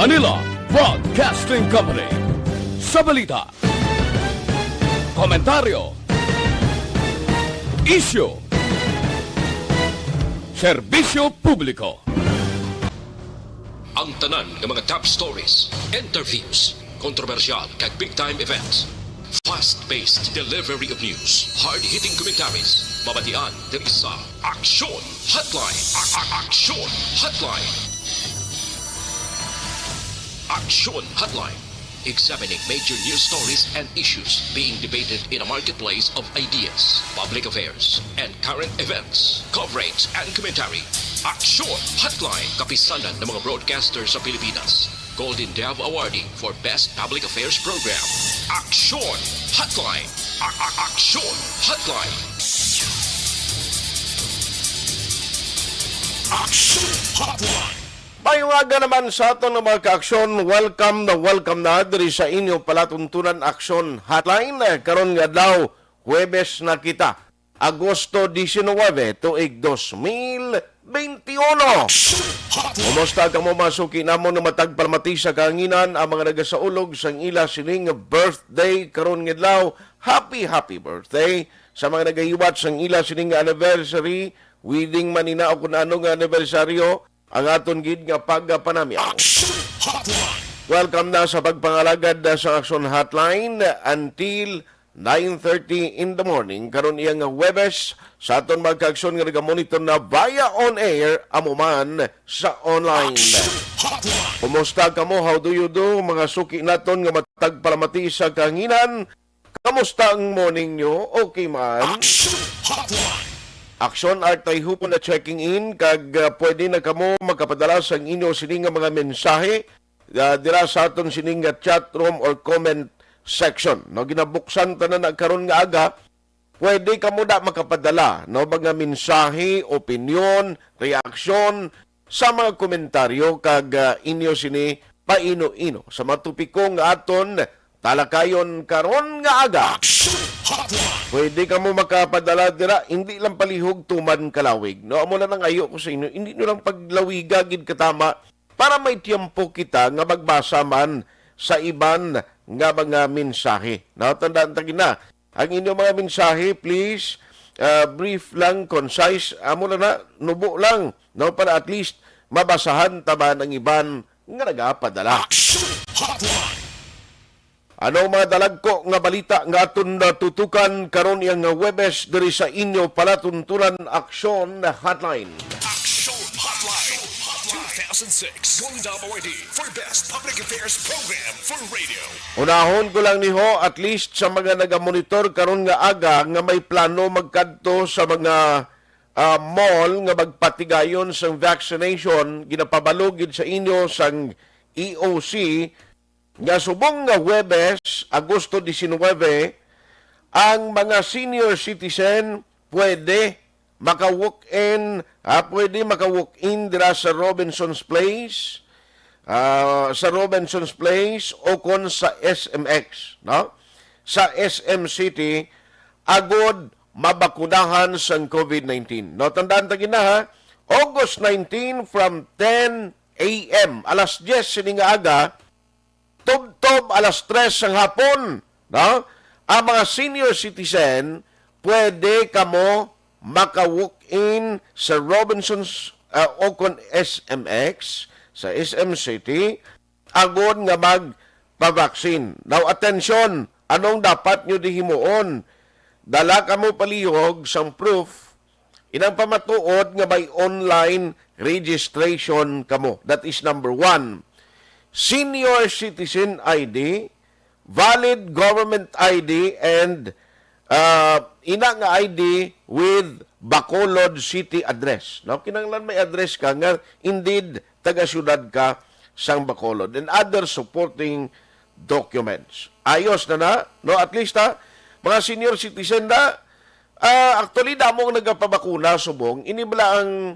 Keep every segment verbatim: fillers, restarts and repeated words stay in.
Manila Broadcasting Company. Sa balita, komentaryo, isyu, serbisyo publiko. Ang tanan nga mga top stories, interviews, kontrobersyal kag big time events, fast-paced delivery of news, hard-hitting commentaries, mabatian diri sa Aksyon Hotline. A- a- Aksyon Hotline. Aksyon Hotline. Examining major news stories and issues being debated in a marketplace of ideas, public affairs, and current events. Coverage and commentary. Aksyon Hotline. Kapisanan ng mga broadcaster sa Pilipinas. Golden Dove Awardee for Best Public Affairs Program. Aksyon Hotline. A- a- Aksyon Hotline. Aksyon Hotline. Mayong aga naman sa aton nga mga kaaksyon. Welcome na welcome na diri sa inyo palatuntunan Aksyon Hotline. Karon nga adlaw, Huwebes na kita, Agosto diecinuebe, tuig dos mil veintiuno. Kumusta kamo, mga suki namon nga matag palamati sa kahanginan, ang mga nagasaulog sang ila sining birthday karon nga adlaw? Happy, happy birthday. Sa mga nagahiwat sang ila sining anniversary, wedding man ina o kun ano nga anibersaryo, ang aton gid nga pagpanamyaw. Welcome na sa pagpangalagad, uh, sa Aksyon Hotline until nine thirty in the morning. Karon iya nga Huwebes, sa aton mga kaaksyon nga nagamonitor na via on air, amo man sa online. Kumusta kamo? How do you do? Mga suki naton nga matag palamati sa kahanginan, kamusta ang morning nyo? Okay man? Aksyon Hotline. Aksyon Art Tayhupon na checking in, kag, uh, pwede na kamo makapadala sang inyo sini nga mga mensahe, uh, dira sa aton sining nga chat room or comment section. No, ginabuksan tanan na karon nga aga, pwede kamo na makapadala, no, mga mensahe, opinyon, reaksyon sa mga komentaryo kag, ah, inyo sini paino-ino sa mga topiko nga aton talakayon karon nga aga. Action Hotline. Pwede kamo makapadala dira, hindi lang palihog tuman kalawig. No, amo na nang ayo ko sa inyo, hindi nyo lang paglawiga gid katama para may tiyempo kita nga magbasa man sa iban nga mga mensahe. No, tandaan ta gid na, ang inyong mga mensahe, please, ah, brief lang, concise. Amo na na, nubo lang, no? Para at least mabasahan ta man ang iban nga nagapadala. Action Hotline. Ano ang mga dalagko nga balita nga aton natutukan karon iyang Huwebes diri sa inyo palatuntunan Aksyon Hotline? Action Hotline two thousand six Golden Dove Awardee for Best Public Affairs Program for Radio. Unahon ko lang ni ho, at least sa mga nagamonitor karon nga aga nga may plano magkadto sa mga, ah, mall nga magpatigayon sang vaccination, ginapabalo gid sa inyo sang E O C nga subong nga Huwebes, Agosto diecinuebe, ang mga senior citizen pwede maka-walk-in, ah, pwede maka-walk-in dira sa Robinson's Place, ah, sa Robinson's Place o kon sa S M X, no? Sa S M City, agod mabakunahan sang COVID nineteen. No, tandaan ta gid na, ha, August nineteen from ten A M, alas diyes sini nga aga, tubtob alas tres sang hapon, no? Ang mga senior citizen, pwede kamo maka-walk-in sa Robinsons, ah, o kon S M X, sa S M City, agod nga magpabaksin. Now, atensyon, anong dapat nyo di himuon? Dala kamo palihog sang proof, inang pamatuod nga may online registration kamo. That is number one. Senior citizen I D, valid government I D, and, ah, ina nga I D with Bacolod City address. Now, kinahanglan may address ka nga indeed taga-syudad ka sang Bacolod, and other supporting documents. Ayos na na, no? At least, ha, mga senior citizen na, ah, actually, damo ang nagapabakuna subong. Ini bala ang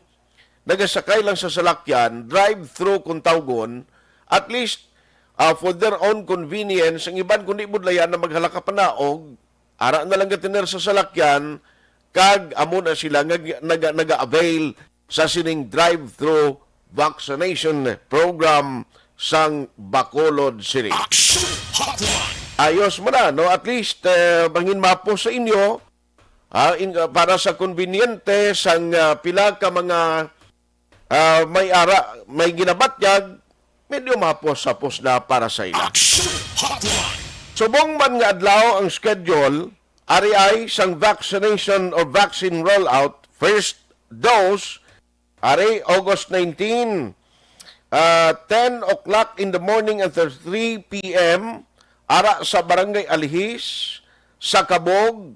nagasakay lang sa salakyan, drive-through kung tawgon, at least, ah, for their own convenience, ang iban kundi budlayan na maghalaka panaog, ara na lang gatiner sa salakyan, kag amo na sila nga naga-, naga-avail sa sining drive-through vaccination program sang Bacolod City. Ayos man na, no? At least, eh, mangin mapos sa inyo, ah, in, ah, para sa konbinyente sang, ah, pila ka mga, ah, may ara, may ginabatyag, medyo mapos-hapos na para sa ila. Subong man nga adlaw ang schedule, ari ay sang vaccination or vaccine rollout, first dose, ari August nineteen, ah, ten o'clock in the morning until three p m, ara sa Barangay Alihis, sa Kabog,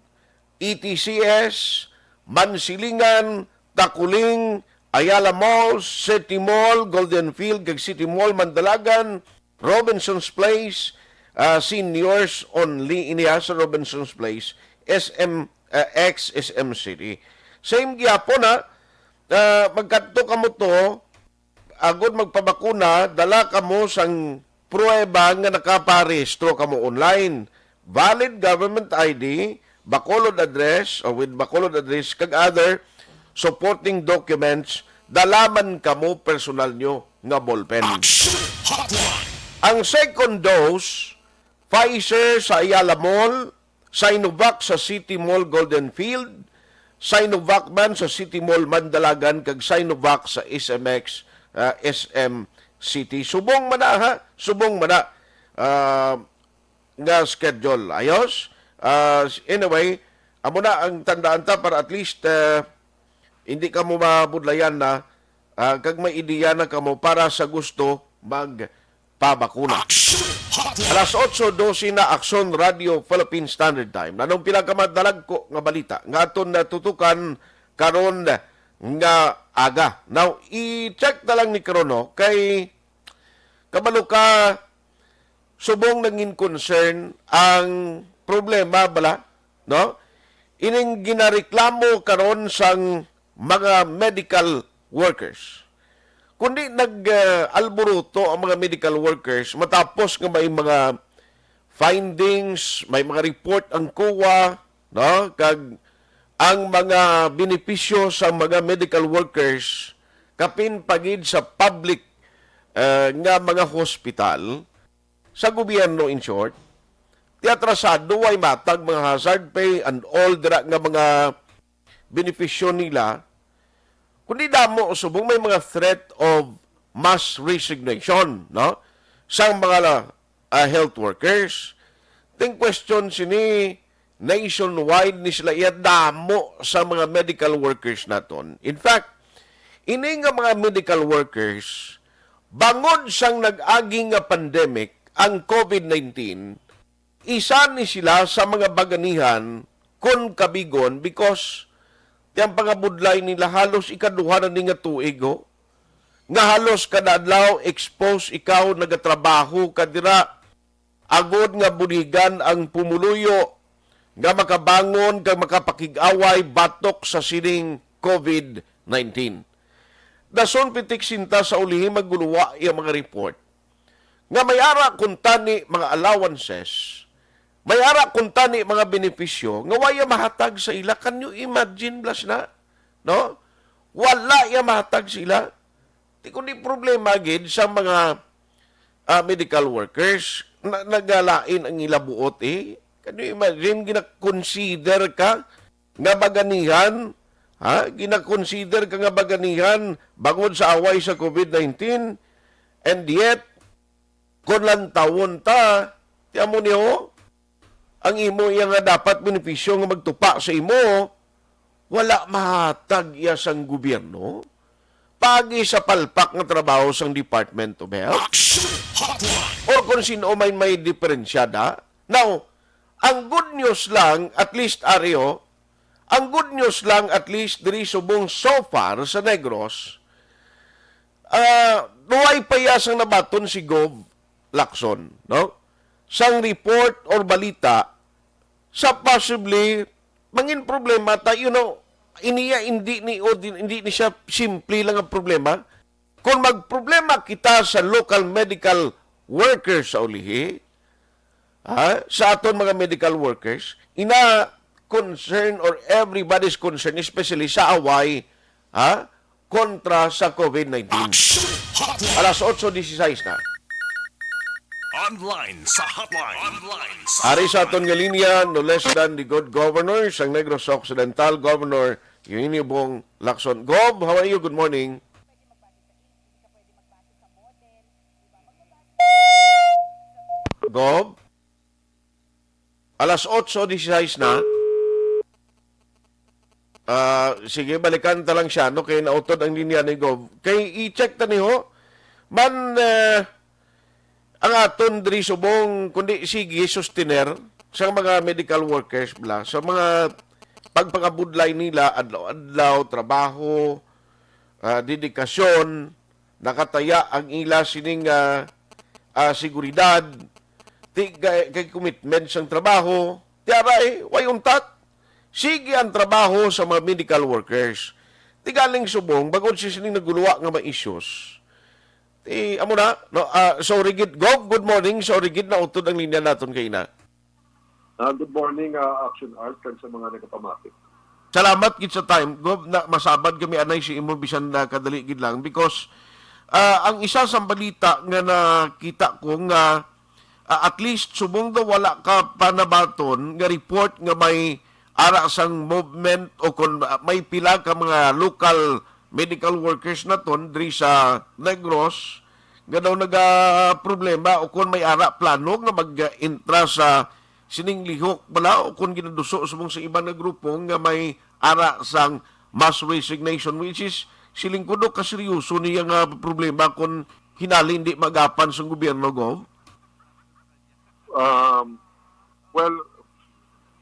E T C S, Mansilingan, Takuling, Ayala Mall, City Mall, Golden Field, kag City Mall, Mandalagan, Robinson's Place, ah, seniors only ini, ah, sa Robinson's Place, S M, ah, ex S M City. Same gyapon, ha, ah, magkadto kamo to, agod magpabakuna, dala kamo sang pruweba nga nakaparehistro kamo online, valid government I D, Bacolod address, or with Bacolod address, kag other supporting documents, dala man kamo personal nyo nga ballpen. Ang second dose, Pfizer sa Ayala Mall, Sinovac sa City Mall Golden Field, Sinovac man sa City Mall Mandalagan, kag Sinovac sa S M X, ah, S M City. Subong man na, ha? Subong man na, ah, nga schedule. Ayos? Ah, anyway, amo na ang tandaan ta para at least, ah, hindi kamo mabudlayan na, ah, kag may ideya na kamo para sa gusto magpabakuna. Alas otso dose na, Aksyon Radio Philippine Standard Time. Nanong pila ka madalagko nga balita nga aton natutukan karon nga aga. Now, i-check na lang ni karon, no, kay kabalo ka, subong nangin concern ang problema bala, no? Ining ginareklamo karon sang mga medical workers. Kundi nag, ah, alboroto ang mga medical workers matapos nga may mga findings, may mga report ang COA, no? Kag ang mga benepisyo sa mga medical workers, kapin pa gid sa public, ah, nga mga hospital, sa gobyerno, in short, ti atrasado, way matag mga hazard pay and all dira nga mga benepisyo nila, kundi damo subong may mga threat of mass resignation, no? Sang mga, ah, health workers. Ting question sini, nationwide ni sila iya, damo sa mga medical workers naton. In fact, ini nga mga medical workers, bangod sang nag-agi nga pandemic, ang COVID nineteen, isa ni sila sa mga baganihan kon kabigon because ti ang pangabudlay nila halos ikaduha na ni nga tuig, ho, nga halos kada adlaw expose ikaw, nagatrabaho ka dira, agod nga buligan ang pumuluyo nga makabangon kag makapakig-away batok sa sining COVID nineteen. Dason pitik sinta sa ulihi maguluwa iya mga report nga may ara kuntani mga allowances, may ara kuntani mga benepisyo nga waya mahatag sa ila. Can you imagine, blas na? No? Wala iya mahatag sa ila. Di kundi problema gid sa mga, ah, medical workers. Na, nagalain ang ila buot, eh. Can you imagine, gina-consider ka nga baganihan, ha? Gina-consider ka nga baganihan bangod sa away sa COVID nineteen, and yet, kon lantawon ta, ti amo ni, ho, ang imo iya nga dapat benepisyo nga magtupa sa imo, wala mahatag iya sang gobyerno, paagi sa palpak nga trabaho sang Department of Health, Action Hotline. Or kung sino may, may diferensya da. Now, ang good news lang, at least, ari, ho, ang good news lang, at least, diri subong so far sa Negros, ah, way pa iya sang nabaton si Gov Lacson, no? Sang report or balita sa possibly mangin problema ta, you know, iniya hindi ni, o di, hindi ni siya simple lang ang problema. Kung magproblema kita sa local medical workers sa ulihi, ha, sa aton mga medical workers, ina concern or everybody's concern, especially sa away, ha, kontra sa COVID nineteen. Action Hotline. Alas otso dieciséis na. Online sa hotline. Online sa Ari sa aton nga linya, no less than the good governor sang Negros Occidental, Governor Eugenio Bong Lacson. Gov, how are you? Good morning. Gov? Alas otso dieciséis na. Ah, sige, balikan ta lang siya, no? Kay nautod ang linya ni Gov. Kay i-check ta ni ho. Man, eh, ang aton diri subong, kundi sige, sustener sa mga medical workers, bla, sa mga pagpangabudlay nila, adlaw-adlaw, trabaho, ah, dedikasyon, nakataya ang ila sining, ah, ah, seguridad, ti-, kay, kay commitment sang trabaho. Ti ara, eh, way untat. Sige ang trabaho sa mga medical workers. Ti galing subong, bangod sa sining naguluwa nga mga issues. Ti, amo na, no? Ah, sorry gid, Gov, good morning. Sorry gid, nautod ang linya naton kay na. Ah, good morning, ah, Action Art, kag sa mga nagapamati. Salamat gid sa time, Gov, na masabad kami anay si imo bisan na kadali gid lang because, ah, ang isa sa balita nga nakita ko nga, ah, at least subong daw wala ka pa nabaton nga report nga may ara sang movement o kon, ah, may pila ka mga local medical workers naton diri sa Negros nga daw nagaproblema o kon may ara plano nga mag-intra sa sining lihok bala o kon ginaduso subong sa iban nga grupo nga may ara sang mass resignation, which is siling ko do kaseryoso niya nga problema kon hinali hindi magapan sang gobyerno, Gov? Um, well,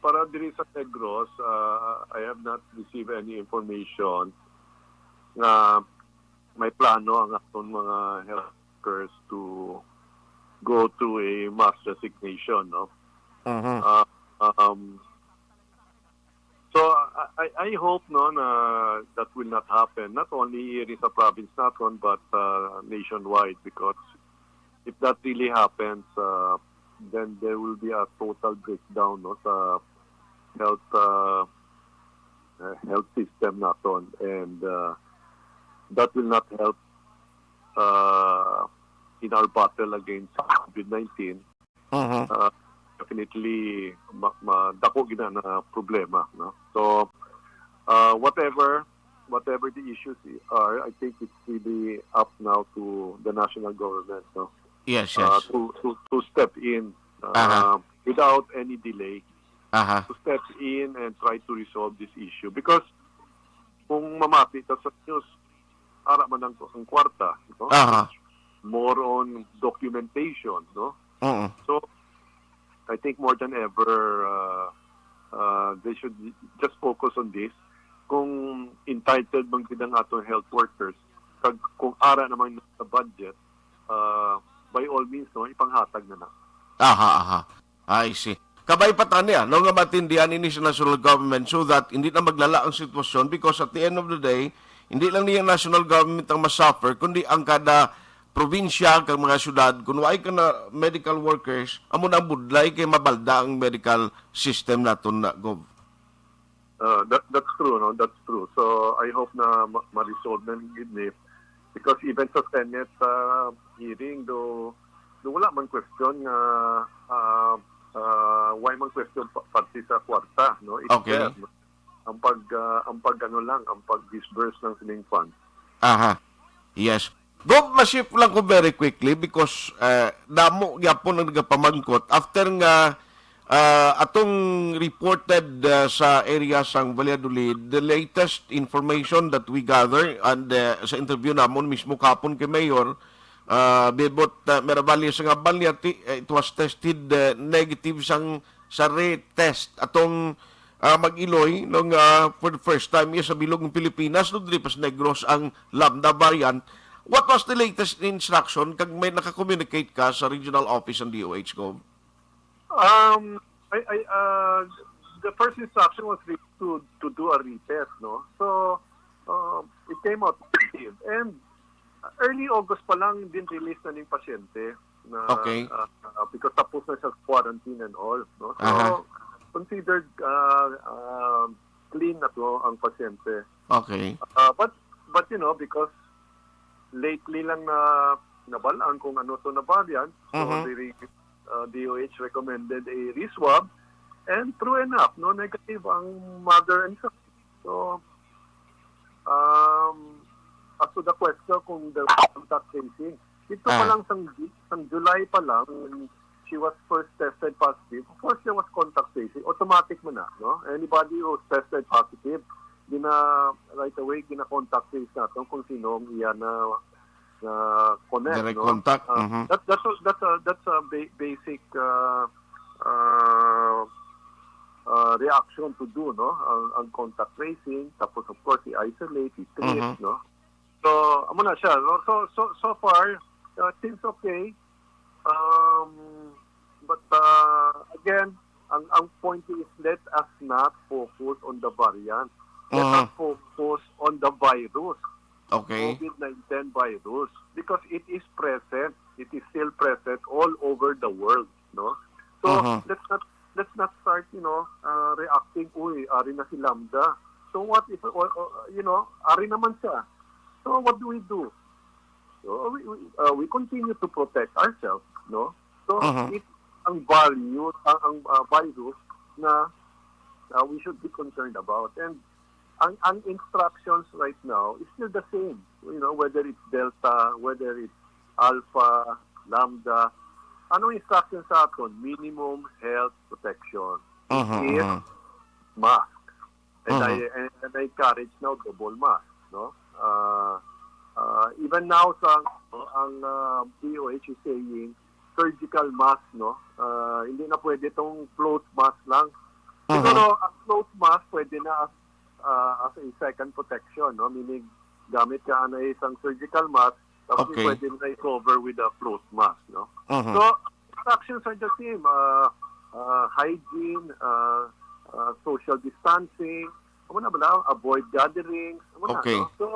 para diri sa Negros, uh, I have not received any information nga may plano ang aton mga health workers to go to a mass resignation, no? Mhm. Uh, um, so I, I I hope, no, na that will not happen, not only here sa province naton but uh, nationwide, because if that really happens, uh, then there will be a total breakdown, no, sa health uh, uh, health system naton, and uh, that will not help uh, in our battle against COVID nineteen. Mhm. Uh, definitely, ma- ma- dako gid na na problema, no? So, uh, whatever whatever the issues are, I think it's really up now to the national government, no? Yes, Uh, yes. to, to to step in uh, Aha. without any delay, Aha. to step in and try to resolve this issue. Because kung mamati ta sa news, ara man ang, ang kwarta, no? Aha. More on documentation, no? Oo. So, I think more than ever, uh, uh, they should just focus on this. Kung entitled man gid ang aton health workers, kag kung ara naman sa budget, uh, by all means, no, ipanghatag na na. Aha, aha. I see. Kabay pa tani, ah, no, nga matindihan ini sa national government so that hindi na maglala ang sitwasyon, because at the end of the day, hindi lang niya national government ang masuffer, kundi ang kada probinsya kag mga syudad. Kung waay ka na medical workers, amo na ang budlay kay mabalda ang medical system naton na, Gov. Uh, that, that's true, no? That's true. So, I hope na ma- ma-resolve na gid ni, because even sa Senate uh, hearing, do, do wala man question nga uh, uh, why man question pa- parte sa kwarta, no? It's Okay. There. Ang pag uh, ang pag ano lang, ang pag-disburse ng sining fund. Aha. Yes. Gov, ma-shift lang ko very quickly because uh, damo gyapon ang nagapamangkot after nga uh, atong reported uh, sa area sang Valladolid, the latest information that we gather and uh, sa interview namon mismo kapon kay Mayor uh, Bebot uh, Miravalle sa nga Balyati, uh, it was tested uh, negative sang sa retest atong uh, mag-iloy no nga for the first time iya sa bilog ng Pilipinas no diri pa sa Negros ang Lambda variant. What was the latest instruction kag may naka-communicate ka sa regional office ng D O H, Gov? Um, I, I, uh, the first instruction was really to to do a retest, no? So, uh, it came out positive. And early August pa lang din release na ning pasyente na Okay. uh, uh, because tapos na siya quarantine and all, no? So, Aha. considered uh, uh, clean na to ang pasyente. Okay. Uh, but but you know, because lately lang na nabalaan kung ano to na variant. So, Mhm. the re-, uh, D O H recommended a reswab. And true enough, no, negative ang mother and son. So, um, as to the question kung the contact tracing, dito pa Ah. lang sang, sang July pa lang, when she was first tested positive, of course, there was contact tracing. Automatic man na, no? Anybody who's tested positive, gina, right away, gina-contact trace natin kung sino ang iya na, na connect, Direct no? contact, Ah, mhm. that, that's a, that's a, that's a ba-, basic, ah, ah, ah, reaction to do, no? Ang, ang contact tracing, tapos, of course, i-isolate, i-treat, Mhm. no? So, amo na siya, no? So, so, so far, uh, seems okay. Um, but, uh, again, ang, ang point is, let us not focus on the variant. Let us Mhm. focus on the virus, Okay. COVID nineteen virus, because it is present. It is still present all over the world, no? So, Mhm. let's not, let's not start, you know, uh, reacting, "Uy, ari na si Lambda." So what if, uh, uh, you know, ari naman siya? So what do we do? So we, we, uh, we continue to protect ourselves, no? So Mhm. it, ang value, ang, ang, uh, virus na, uh, we should be concerned about. And ang, ang instructions right now is still the same. You know, whether it's Delta, whether it's Alpha, Lambda, anong instruction sa aton? Minimum health protection. It Mhm, is mhm. mask. And Mhm. I, and, and I encourage now double mask, no? Ah, ah, even now, sa ang, ah, D O H is saying surgical mask, no? Ah, hindi na pwede tong cloth mask lang. Mhm. Siguro, ang cloth mask pwede na as, ah, as a second protection, no? Meaning, gamit ka na isang surgical mask, tapos Okay. pwede mo na i-cover with a cloth mask, no? Mhm. So, instructions are the same. Uh, uh, hygiene, uh, uh, social distancing, amo na ba na? Avoid gatherings, amo na, Okay. no? So,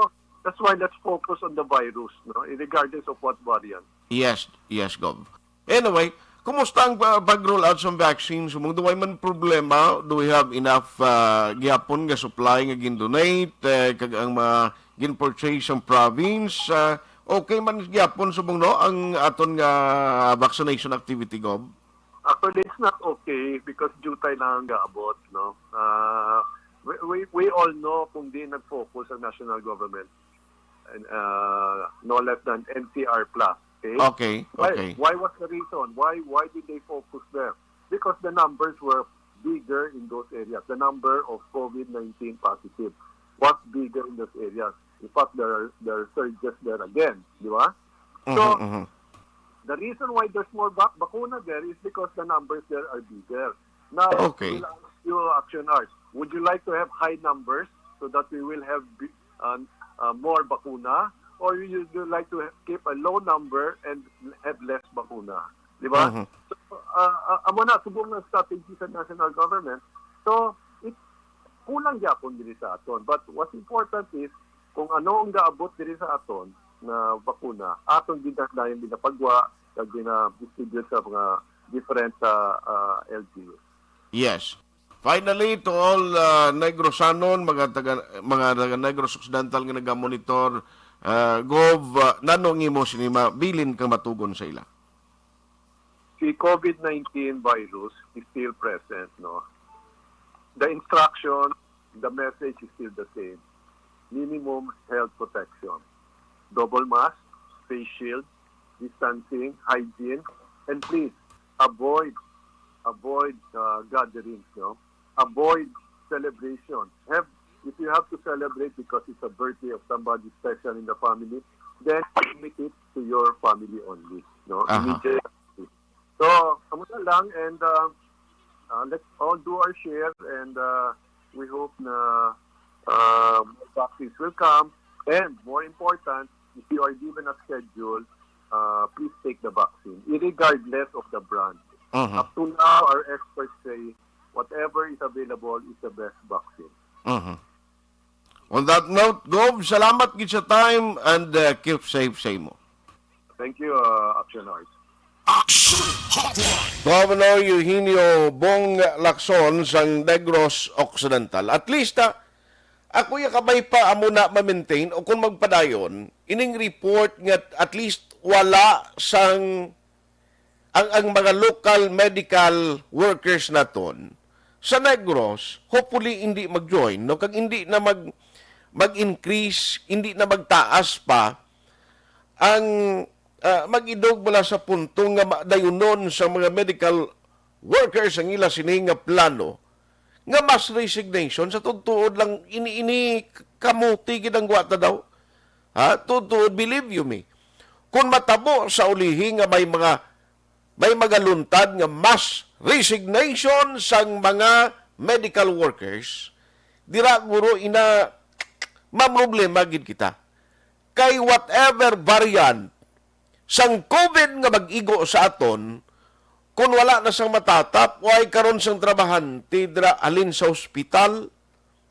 that's why let's focus on the virus, no? Regardless of what variant. Yes, yes, Gov. Anyway, kumusta ang, uh, pag-roll out sa vaccine? Subong, do way man problema? Do we have enough, uh, gihapon nga supply nga gin-donate, eh, kag ang mga gin-purchase sang province? Uh, okay man gihapon, subong, no, ang aton nga vaccination activity, Gov? Actually, it's not okay because jutay lang ang gaabot, no? Ah, we, we, we all know kung di nag-focus ang national government, and, uh, no less than N C R plus. Okay? Okay, Why, okay. why was the reason? Why, why did they focus there? Because the numbers were bigger in those areas. The number of COVID nineteen positive was bigger in those areas. In fact, there are, there are surges there again, di ba? So, Mhm, mhm. the reason why there's more bac-, bakuna there is because the numbers there are bigger. Now, Okay. I will ask you, Action Arts, would you like to have high numbers so that we will have bi-, uh, uh, more bakuna? Or you would like to ha-, keep a low number and have less bakuna? Di ba? Mhm. So, uh, uh, amo na, subong nga strategy sa national government. So, it, kulang gyapon diri sa aton. But what's important is, kung ano ang gaabot diri sa aton nga bakuna, aton gid na dayon ginapagwa, kag gina-distribute sa mga different, ah, ah, L G Us. Yes. Finally, to all, ah, Negrosanon, mga taga, mga taga Negros Occidental nga nagamonitor, ah, Gov, ah, nano ang imo sini mabilin kang matugon sa ila? The COVID nineteen virus is still present, no? The instruction, the message is still the same. Minimum health protection. Double mask, face shield, distancing, hygiene, and please avoid, avoid, uh, gatherings, no? Avoid celebration. Have, if you have to celebrate because it's a birthday of somebody special in the family, then limit it to your family only, no? Aha. Immediate. So, amo na lang, and, uh, uh, let's all do our share, and, uh, we hope na, uh, more vaccines will come. And more important, if you are given a schedule, uh, please take the vaccine, regardless of the brand. Mhm. Up to now, our experts say whatever is available is the best vaccine. Mhm. On that note, Gov, salamat gid sa time and, uh, keep safe sa imo. Thank you, uh, Action Arts. Action Hotline. Governor Eugenio Bong Lacson sang Negros Occidental. At least, ah, Ako ya kabay pa amo na ma-maintain o kung magpadayon, ining report nga at least wala sang ang, ang mga local medical workers naton sa Negros, hopefully hindi mag-join, no? Kag hindi na mag, mag-increase, hindi na magtaas pa ang, ah, mag-idog bala sa punto nga madayunon sa mga medical workers ang ila sini nga plano nga mass resignation. Sa tuod-tuod lang, ini, ini kamuti gid ang gwata daw. Ha? Tuod-tuod, believe you me. Kung matabo sa ulihi nga may mga, may magaluntad nga mass resignation sang mga medical workers, dira guro ina mamroblema gid kita. Kay whatever variant sang COVID nga mag-igo sa aton, kung wala na sang matatap, way karon sang trabahante dira halin sa ospital.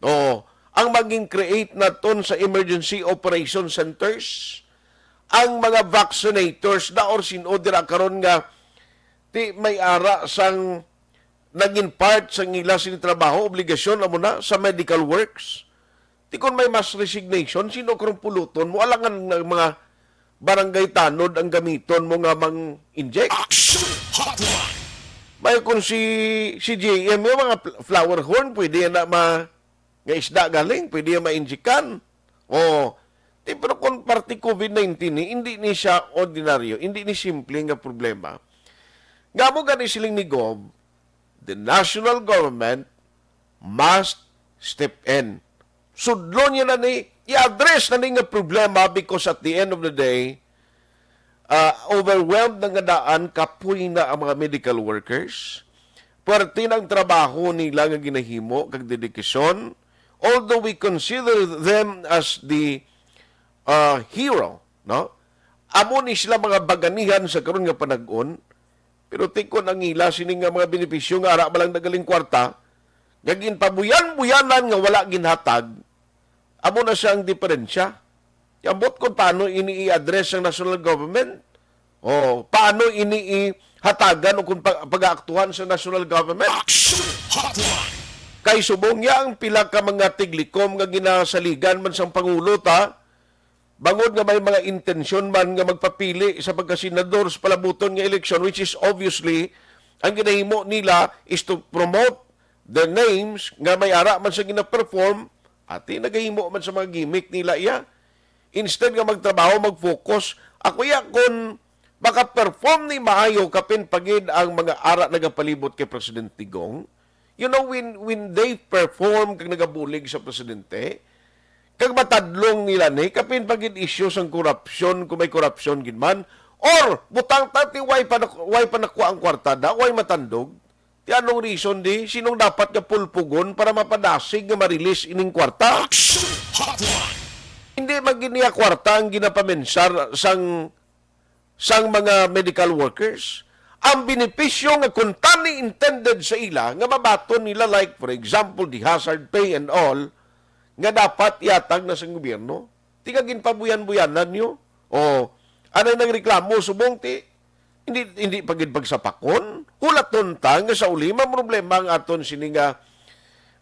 O, ang maging create naton sa emergency operation centers, ang mga vaccinators na or sin-o dira karon nga ti may ara sang naging part sang ila sini trabaho, obligasyon amo na sa medical works. Ti kon may mass resignation, sino karong puluton mo? Alangan nga mga barangay tanod ang gamiton mo nga mang-inject. Action Hotline! May kung si, si J M, yung mga fl-, flower horn, pwede yan na ma-, nga isda galing, pwede yan ma-injikan. O, ti, pero kung parte COVID nineteen ni, hindi ni siya ordinaryo, hindi ni simple nga problema. Nga mo gani siling ni Gob, the national government must step in. Sudlon niya na ni, i-address na ni nga problema because at the end of the day, ah, overwhelmed na nga daan, kapoy na ang mga medical workers. Puwerte na ang trabaho nila nga ginahimo kag dedikasyon. Although we consider them as the, ah, hero, no? Amo ni sila mga baganihan sa karon nga panag-on, pero tikon ang ila sini nga mga benepisyo nga ara ba lang nagaling kwarta, nga ginpabuyan-buyanan nga wala ginhatag, amo na siya ang diferensya. Ambot kung paano ini i-address ang national government. O, paano ini ihatagan o kung pa-, pag-aaktuhan sa national government. Action Hotline! Kay subong niya ang pila ka mga tiglikom nga ginasaligan man sang Pangulo ta, bangod nga may mga intensyon man nga magpapili sa pagkasenador sa palabuton nga eleksyon, which is obviously, ang ginahimo nila is to promote the names nga may ara man sa gina-perform, ati nagahimo man sa mga gimmick nila iya. Instead nga magtrabaho, mag-focus. Ako iya, kung maka-perform ni maayo, kapin pagid ang mga ara nagapalibot kay Presidente Gong. You know, when, when they perform kag nagabulig sa presidente, kag matadlong nila ni, kapin pagid issue sang korupsyon, kung may korupsyon gid man, or butang ta ti way pa nak-, way pa nakuha ang kwarta da, way matandog. Ti anong reason di? Sinong dapat nga pulpugon para mapadasig nga ma-release ining kwarta? Action Hotline! Hindi man gid niya kwarta ang ginapaminsar sang, sang mga medical workers. Ang benepisyo nga kuntani intended sa ila nga mabaton nila, like, for example, the hazard pay and all, nga dapat ihatag na sa gobyerno. Ti nga ginpabuyan-buyanan nyo. O, anay nagreklamo, subong ti, hindi, hindi pa gid pagsapakon. Hulaton ta nga sa uli, problema ang aton sini nga,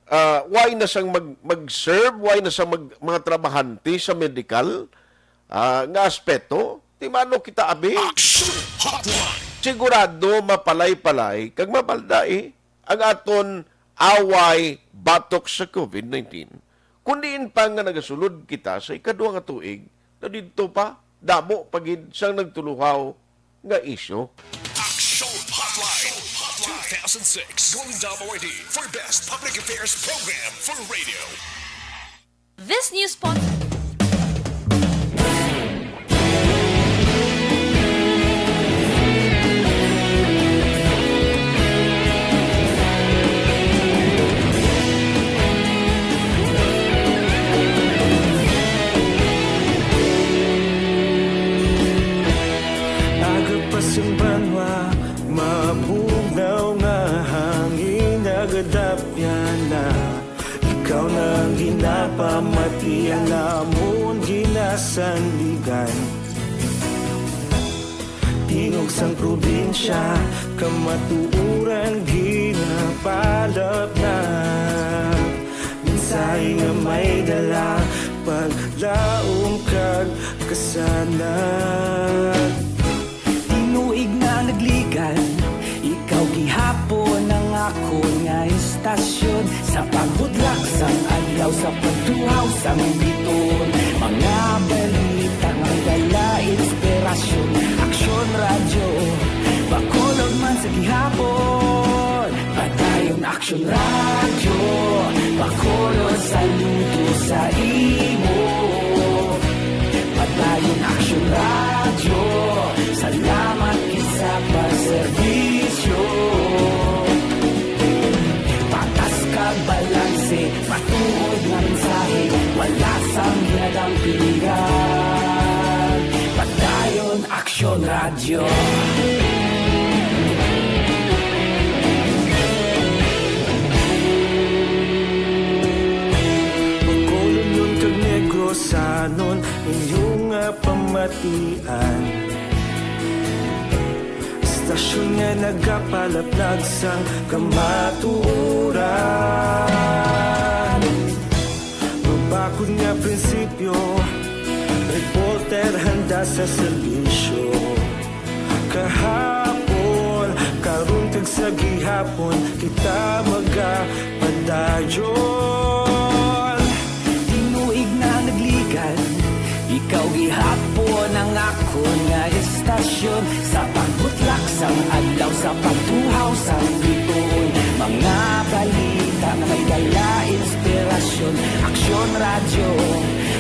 ah, why na sang mag-, mag-serve, why na sang mag-, mga trabahante sa medical, ah, nga aspeto. Ti mano kita, abi? Action Hotline! Sigurado mapalay-palay kag mapalda, eh, ang aton away batok sa COVID nineteen. Kun diin pa nga nagasulod kita sa ikadua nga tuig, na didto pa, damo pa gid sang nagtuluhaw nga isyu. Action Hotline two thousand six, Golden Dome Awardee for Best Public Affairs Program for Radio. This news pod- Aga pa sing banwa, mabugnaw nga hangin, nagadapyan na. Ikaw na ang ginapamati, ang amon ginasandigan. Tingog sang probinsya, kamatuoran ginapalapnap. Mensahe Ay nga may dala, paglaom kag kasanag. Tinuig na nagligan, ikaw gihapon ang akon nga istasyon. Sa pagbudlak sang adlaw, sa pagtuhaw sang bituon, mga balita nga dala inspirasyon. Aksyon Radyo, Bacolod man sa gihapon. Padayon Aksyon Radyo, Bacolod, saludo sa imo. Padayon Aksyon Radyo, salamat gid sa pagserbisyo. Patas kag balanse, matuod nga mensahe, wala sang ginadampigan. Padayon Aksyon Radyo. Bacolodnon kag Negrosanon, inyo nga pamatian. Istasyon nga nagapalaplag sang kamatuoran. Mabakod nga prinsipyo, reporter handa sa serbisyo. Kahapon, karon kag sa gihapon, kita magapadayon. Tinuig na nagligan, ikaw gihapon ang akon nga istasyon. Sa pagbutlak sang adlaw, sa pagtuhaw sang bituon, mga balita nga may dala inspirasyon. Aksyon Radyo,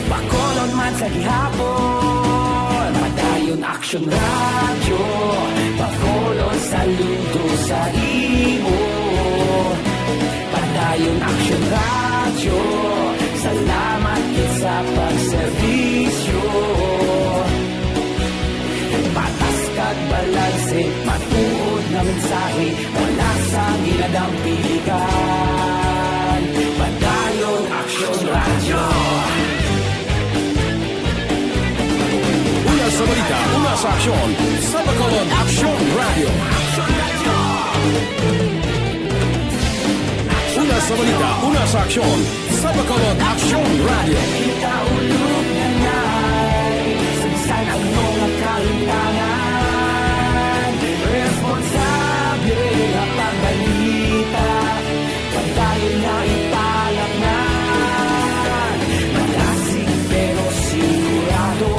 Bacolod man sa gihapon. Padayon Aksyon Radyo, Bacolod, saludo sa imo. Padayon Aksyon Radyo, salamat gid sa pagserbisyo. Patas kag balanse, matuod nga mensahe, wala sang ginadampigan. Padayon Aksyon Radyo. Una sa balita, una sa aksyon, sa Bacolod Aksyon Radyo. Una sa balita, una sa aksyon, sa Bacolod Aksyon Radyo. Kita ulog na ngay, sa bisan ano nga kalimtangan, responsable nga pagbalita, padayon na ipalaknan. Malasig pero sigurado,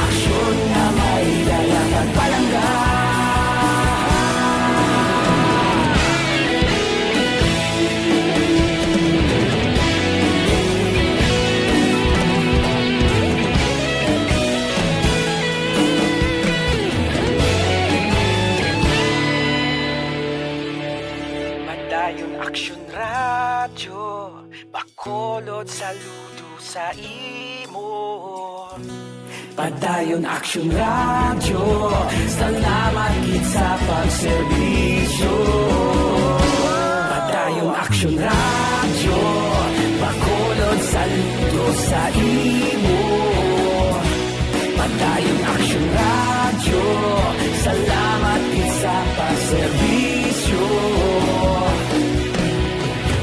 aksyon nga may dala kag palangga. Padayon Aksyon Radyo, Bacolod, saludo sa imo. Padayon Aksyon Radyo, salamat gid sa pagserbisyo. Padayon Aksyon Radyo, Bacolod, saludo sa imo. Padayon Aksyon Radyo, salamat gid sa pagserbisyo.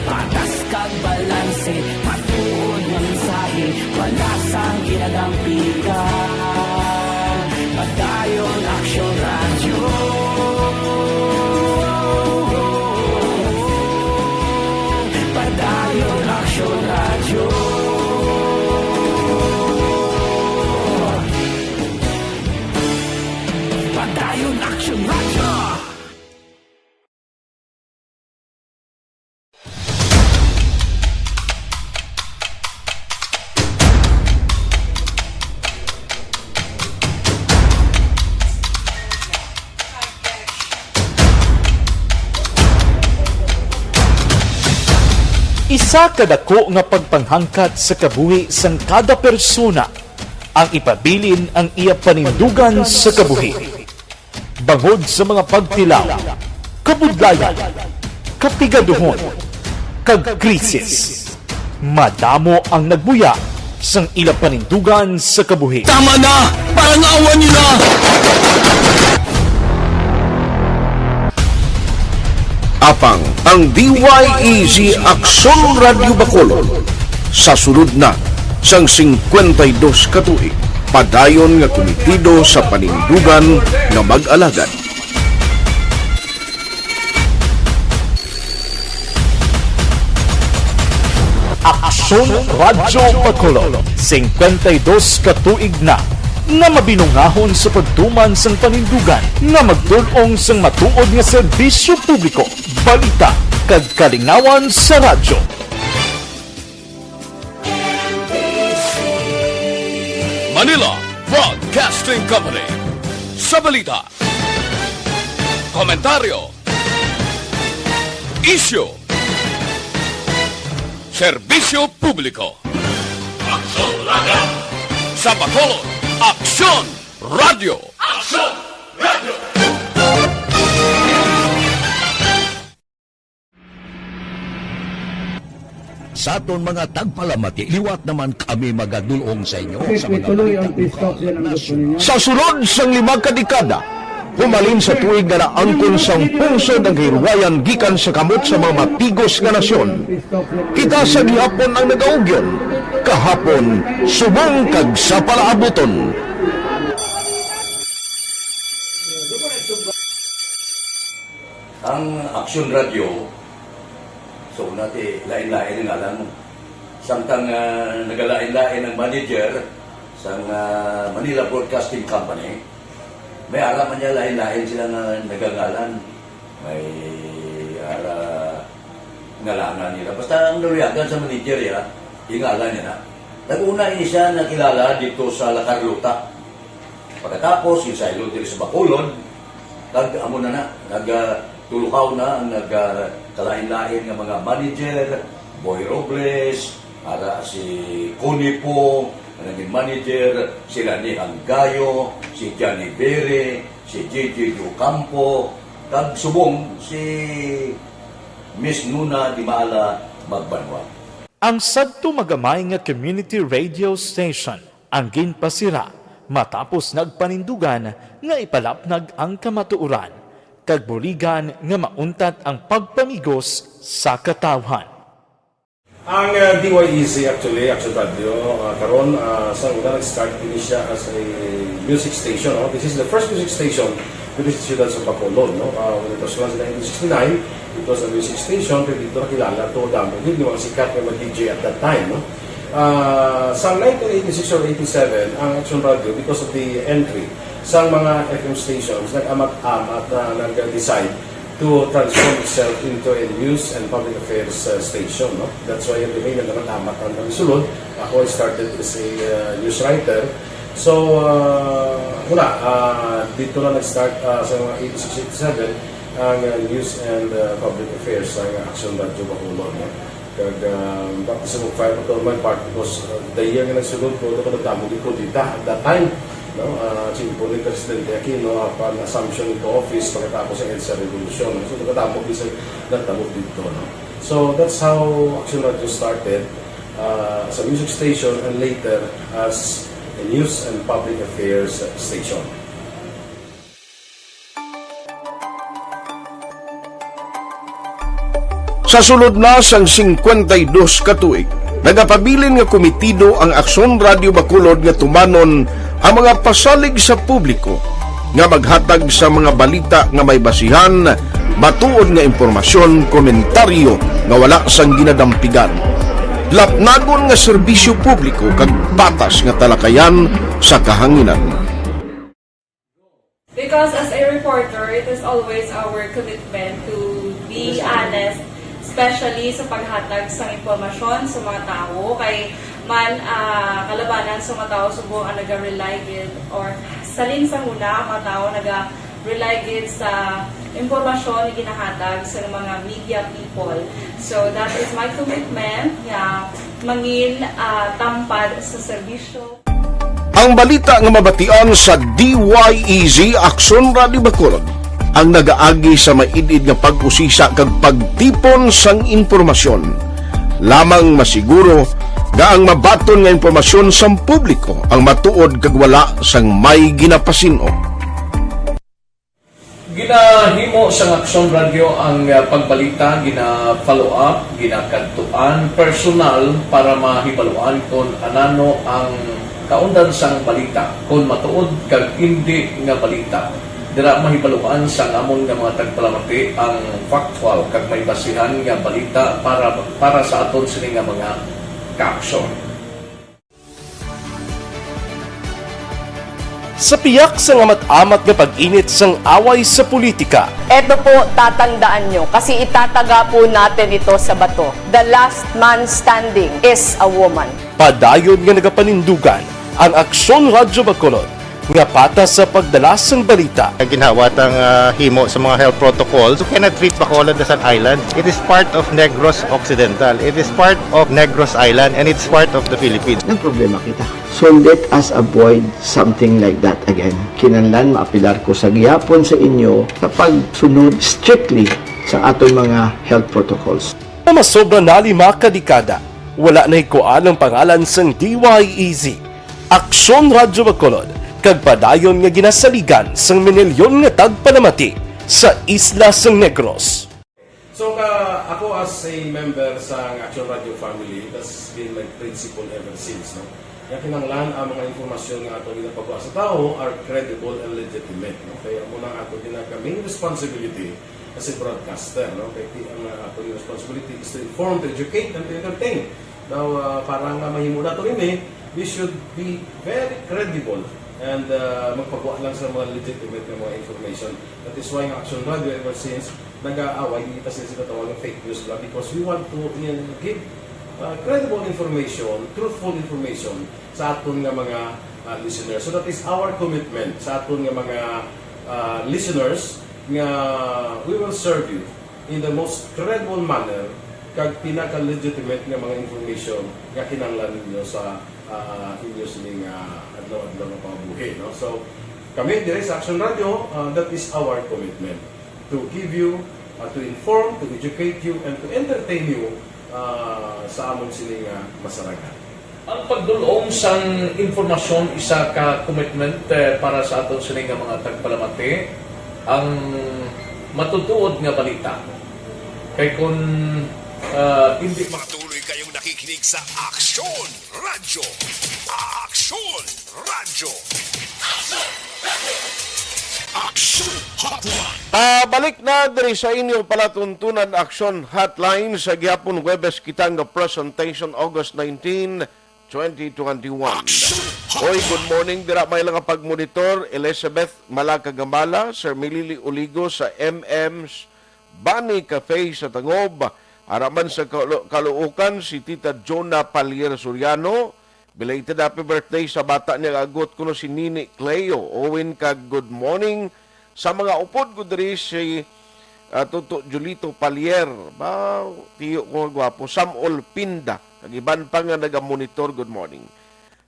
Patas kag balanse, matuod nga mensahe, wala sang ginadampigan. Padayon Aksyon Radyo. Padayon Aksyon Radyo. Padayon Aksyon Radyo. Isa ka dako nga pagpanghangkat sa kabuhi sang kada persona ang ipabilin ang iya panindugan sa kabuhi. Bangod sa mga pagtilaw, kabudlayan, kapigaduhon, kag krisis, madamo ang nagbuya sang ila panindugan sa kabuhi. Tama na! Parang awa niyo na! Apang ang D Y E Z Aksyon Radyo Bacolod, sa sulod na sang singkwenta y dos ka tuig, padayon nga kumitido sa panindugan nga mag-alagad. Aksyon Radyo Bacolod, singkwenta y dos ka tuig na nga mabinungahon sa pagtuman sang panindugan nga magdul-ong sang matuod nga serbisyo publiko, balita, kag kalingawan sa radyo. Manila Broadcasting Company. Sa balita, komentaryo, isyu, serbisyo publiko. Aksyon Radyo. Sa Bacolod, Aksyon Radyo. Aksyon Radyo. Sa aton mga tagpalamati, liwat naman kami magadul-ong sa inyo sa mga balita. Sa sulod sang lima ka dekada, humalin sa tuig nga naangkon sang pungsod ang kahilwayan gikan sa kamot sa mga matigos nga nasyon, kita sa gihapon ang nagaugyon, kahapon, subong kag sa palaabuton. Ang Aksyon Radyo, so, una ti, lain-lain ang ngalan mo. Samtang, ah, nagalain-lain ang manager sang, ah, Manila Broadcasting Company, may ara man niya lain-lain sila nga nagangalan. May ara ngalanan nila. Basta ang naluyagan sa manager, ya, ingalan niya na. Nag-una ini siya nakilala dito sa La Carlota. Pagkatapos, ginsaylo diri sa Bacolod, kag amo na na, nag, ah, tuluhaw na ang nag, ah, kalain-lain nga mga manager, Boy Robles, ara si Connie Poo, nga naging manager, si Rani Hanggayo, si Johnny Bere, si J J Ocampo, kag subong si Miss Nuna Dimaala Magbanwa. Ang sadto magamay nga community radio station ang ginpasira matapos nagpanindugan nga ipalapnag ang kamatuoran kag buligan nga mauntat ang pagpamigos sa katawhan. Ang, ah, D Y E Z, actually, Action Radio, ah, karon, ah, sa una nag-start ini siya as a music station, no? This is the first music station with the Siyudad sa Bacolod, no? Ah, when it was launched in nineteen sixty-nine, it was a music station, pero dito nakilala to, damo gid yung mga sikat nga mga D J at that time, no? Ah, sa nineteen eighty-six or eighty-seven, ang Action Radio, because of the entry sa mga F M stations, nag-amat-amat na nag-decide to transform itself into a news and public affairs, uh, station, no? That's why every May nagkakatamat ang kami sulod. Ako, I started as a, uh, news writer. So, uh, wala, uh, dito na nag-start, uh, sa mga eighty-six, eighty-seven, ang, uh, news and, uh, public affairs, ang Action Radio Bacolod, no? Kag, um, baptism of fire pa to my part because, uh, the year nga nagsulod ko, ito ko nagdamo di kudita at that time, no? Uh, Chimpo ni Presidente Aquino, upon assumption into office, pagkatapos ang EDSA Revolution. So, nagdamo di sa nagdamo dito, no? So, that's how Action Radio started, uh, as a music station and later as a news and public affairs station. Sa sulod na sang singkwenta y dos ka tuig, nagapabilin nga kumitido ang Aksyon Radio Bacolod nga tumanon ang mga pasalig sa publiko nga maghatag sa mga balita nga may basihan, matuod nga impormasyon, komentaryo nga wala sang ginadampigan, lapnagon nga serbisyo publiko kag patas nga talakayan sa kahanginan. Because as a reporter, it is always our commitment to be honest, especially sa paghatag sang impormasyon sa mga tawo. Kay man, ah, kalabanan sa mga tawo subong ang naga-rely gid, or salin sa huna, ang mga tawo naga-rely gid sa impormasyon nga ginahatag sa mga media people. So, that is my commitment nga mangin, ah, tampad sa serbisyo. Ang balita nga mabatian sa D Y E Z Aksyon Radio Bacolod ang nagaagi sa maid-id nga pag-usisa kag pagtipon sang impormasyon. Lamang masiguro nga ang mabaton nga impormasyon sang publiko ang matuod kag wala sang may ginapasin-o. Ginahimo sang Aksyon Radyo ang, ah, pagbalita, gina-follow up, ginakadtuan personal para mahibaluan kon anano ang kaundan sang balita, kon matuod kag indi nga balita. Dira mahibaluan sang amon nga mga tagpalamati ang factual kag may basihan nga balita para, para sa aton sini nga mga kaaksyon. Sa piyak sang amat-amat nga pag-init sang away sa politika, Eto po, tatandaan nyo, kasi itataga po natin ito sa bato. The last man standing is a woman. Padayon nga nagapanindugan ang Aksyon Radyo Bacolod nga patas sa pagdala sang balita. Ang ginhawa tang, ah, himo sa mga health protocols, you cannot treat Bacolod as an island. It is part of Negros Occidental. It is part of Negros Island, and it's part of the Philippines. Nagproblema kita. So let us avoid something like that again. Kinahanglan maapilar ko sa gihapon sa inyo sa pagsunod strictly sa aton mga health protocols. Nga masobra na lima ka dekada, wala na hikuan ang pangalan sang D Y E Z. Aksyon Radyo Bacolod, kag padayon nga ginasaligan sang minilyon nga tagpalamati sa isla sang Negros. So, ka, ako as a member sa Action Radio family, that's been my principle ever since, no? Nga kinahanglan ang mga impormasyon nga ato ginapagawa sa tawo are credible and legitimate, no? Kaya amo na ang ato ginaka main responsibility as a broadcaster, no? Kay ti-, ang, uh, ato responsibility is to inform, to educate, and to entertain. Now, uh, para nga mahimo nato ini, we should be very credible and, uh, magpagawa lang sa mga legitimate nga mga information. That is why ang Action Radio ever since nag-aaway, hindi ta sila sinatawag ng fake news lang because we want to, uh, give, uh, credible information, truthful information sa aton nga mga, uh, listeners. So that is our commitment sa aton nga mga, uh, listeners nga we will serve you in the most credible manner kag pinaka-legitimate nga mga information nga kinahanglan ninyo sa, ah, inyo sining, ah, adlaw-adlaw nga pangabuhi, no? So, kami dire sa Action Radio, ah, that is our commitment to give you, ah, to inform, to educate you, and to entertain you, ah, sa amon sining, ah, masarangan. Ang pagdul-ong sang impormasyon isa ka commitment, eh, para sa aton sini nga mga tagpalamati. Ang matutuod nga balita. Kay kun, ah, hindi makatuloy kayong nakikinig sa Aksyon Radyo. Aksyon Radyo. Aksyon Hotline. Ah, balik na diri sa inyo palatuntunan, Aksyon Hotline, sa gihapon Huwebes kita nga presentation, August nineteen, twenty twenty-one. Oy, good morning dira may lang pagmonitor, Elizabeth Malaka Gamala, Sir Milili Uligo sa M M's Bani Cafe sa Tangob. Ara man sa Kalu-, Caloocan, si Tita Jonah Palier Soriano. Belated happy birthday sa bata niya nga agot kuno si Nini Cleo. Owen, kag good morning sa mga upod ko diri si, ah, Toto Julito Palier. Ba, tiyo ko nga gwapo. Sam Olpinda. Kag iban pa nga naga-monitor, good morning.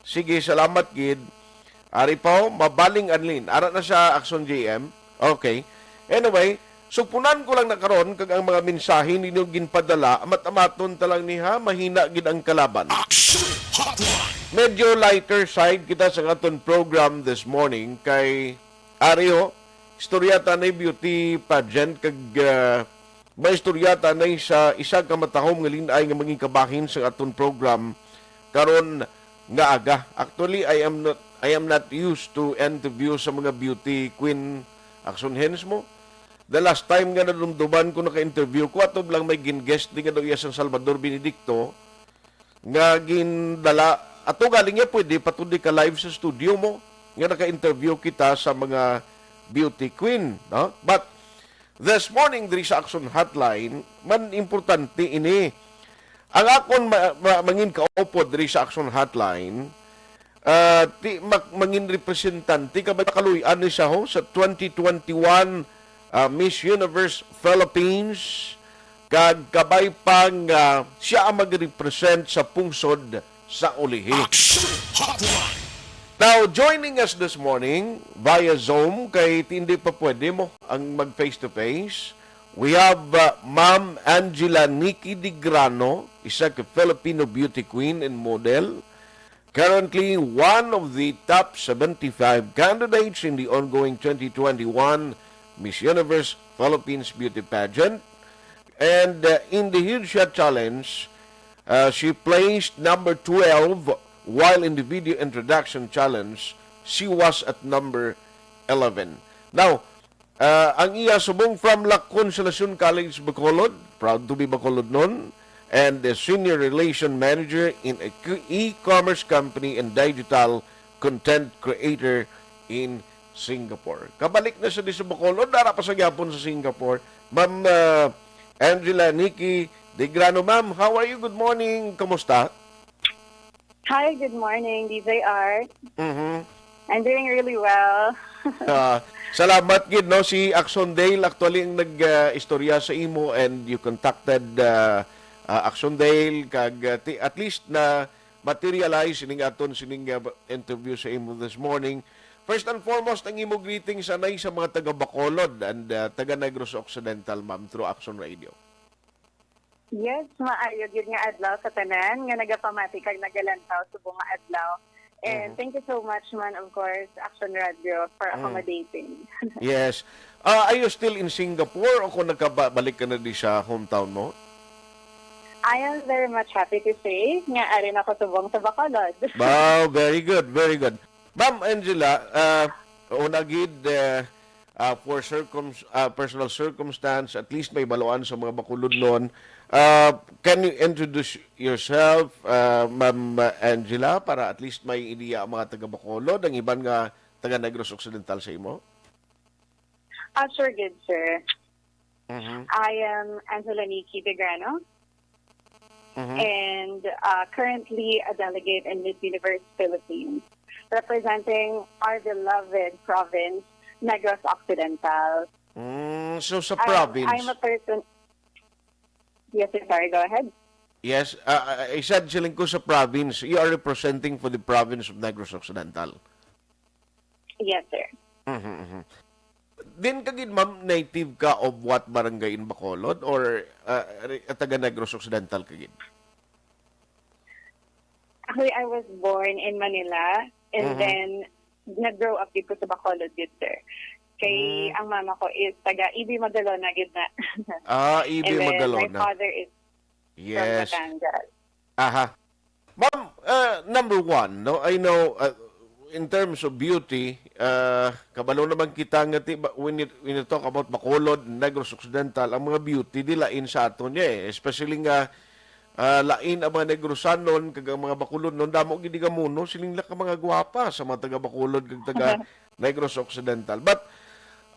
Sige, salamat gid. Ari pa, oh, Mabaling Anlin. Ara na sa Action J M. Okay. Anyway, sugpunan ko lang na karon kag ang mga mensahe ninyo ginpadala, amat-amaton ta lang ni ha, mahina gid ang kalaban. Action Hotline. Medyo lighter side kita sa aton program this morning kay ari, oh, istorya ta ni beauty pageant kag, ah, maistorya ta ni sa isa ka matahom nga lin-ay nga mangin kabahin sa aton program karon nga aga. Actually, I am not, I am not used to interview sa mga beauty queen, Action Hens mo. The last time nga nadumduman ko naka-interview ko, ato lang may gin-guest di nga daw iya sang Salvador Benedicto, nga gindala, ato galing niya pwede patudi ka live sa studio mo, nga naka-interview kita sa mga beauty queen, no? But this morning, diri sa Action Hotline, man importante ini. Ang akon ma-, ma-, mangin kaupod diri sa Action Hotline, ah, ti-, mak-, mangin representante, kabay pakaluy-an ni siya, ho, sa twenty twenty-one, ah, Miss Universe Philippines, kag kabay pa nga siya ang mag-represent sa pungsod sa ulihi. Action Hotline. Now, joining us this morning via Zoom, kay ti-, hindi pa pwede mo ang mag face to face. We have, uh, Ma'am Angela Nikki Digrano, isa ka Filipino beauty queen and model. Currently, one of the top seventy-five candidates in the ongoing twenty twenty-one Miss Universe Philippines Beauty Pageant. And uh, in the Headshot Challenge, uh, she placed number twelve, while in the Video Introduction Challenge, she was at number eleven. Now, uh, ang iya subong from La Consolacion College, Bacolod, proud to be Bacolodnon, and the Senior Relation Manager in a e-commerce company and digital content creator in Singapore. Kabalik na sa di sa Bacolod, dara pa sa gyapon sa Singapore. Ma'am, uh, Angela Nikki Degrano, ma'am, how are you? Good morning. Kamusta? Hi, good morning, D J R. Mhm. I'm doing really well. Ah, salamat gid, no, si Axon Dale actually ang nag-istorya sa imo, and you contacted uh, uh, Axon Dale kag uh, ti- at least na materialize sining aton sining uh, interview sa imo this morning. First and foremost, ang imo greetings anay sa mga taga Bacolod and uh, taga Negros Occidental, ma'am, through Axon Radio. Yes, maayo gyud nga adlaw sa tanan nga nagapamati kag nagalantaw subong nga adlaw. And Mhm. Thank you so much man, of course, Action Radio for Mm. Accommodating. Yes. Ah, are you still in Singapore o kung nagkabalik ka na di sa hometown mo? I am very much happy to say nga ari na ko subong sa Bacolod. Wow, very good, very good. Ma'am Angela, uh, una gid, uh, uh, for circum uh, personal circumstance, at least may baluan sa mga Bacolodnon. Uh, can you introduce yourself, uh, Ma'am Angela, para at least may idea ang mga taga Bacolod, ang iban nga taga Negros Occidental sa imo? Ah, sure, good, sir. Mhm. I am Angela Nikki Degrano, Mhm. and uh, currently a delegate in Miss Universe Philippines, representing our beloved province, Negros Occidental. Mm, so sa I'm- province. I'm a person. Yes, sir. Sorry, go ahead. Yes, uh, I said siling ko sa province. You are representing for the province of Negros Occidental. Yes, sir. Mhm, mhm. Din kagid, ma'am, native ka of what barangay in Bacolod or uh, re- taga Negros Occidental kagid? Actually, I was born in Manila, and Mhm. then nag-grow up dito sa Bacolod, good, sir. Kay Mm. ang mama ko is taga Ibi Magalona, gid na. Ah, Ibi And then Magalona. My father is Yes. From Batangas. Aha. Ma'am, uh, number one, no, I know, uh, in terms of beauty, uh, kabalo naman kita nga ti, ba- when you, when you talk about Bacolod, Negros Occidental, ang mga beauty dilain sa aton niya eh. Especially nga uh, lain ang mga Negrosanon kag ang mga Bacolodnon, damo gid gamuno siling la ka mga gwapa sa mga taga Bacolod kag taga Negros Occidental. But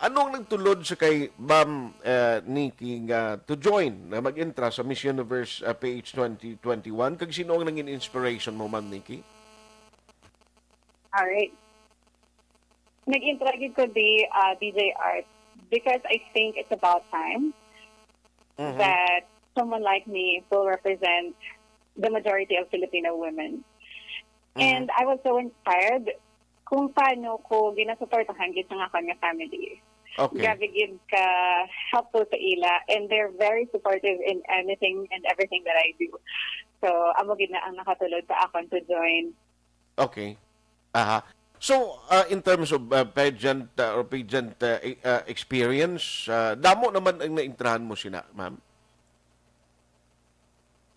ano ang nagtulod sa kay Ma'am uh, Nikki nga to join na mag-entra sa Miss Universe uh, P H twenty twenty-one, kag sino ang nangin inspiration mo, Ma'am Nikki? Alright. Nag-intra gid ko di uh, D J Art because I think it's about time Mhm. that someone like me will represent the majority of Filipino women. Mhm. And I was so inspired kung paano ko ginasuportahan gid sa akon nga family. Okay. Grabe gid ka helpful sa ila, and they're very supportive in anything and everything that I do. So, amo gid na ang nakatulod sa akon to join. Okay. Aha. So, uh, in terms of uh, pageant uh, or pageant uh, e- uh, experience, uh, damo naman ang naintrahan mo sina, ma'am?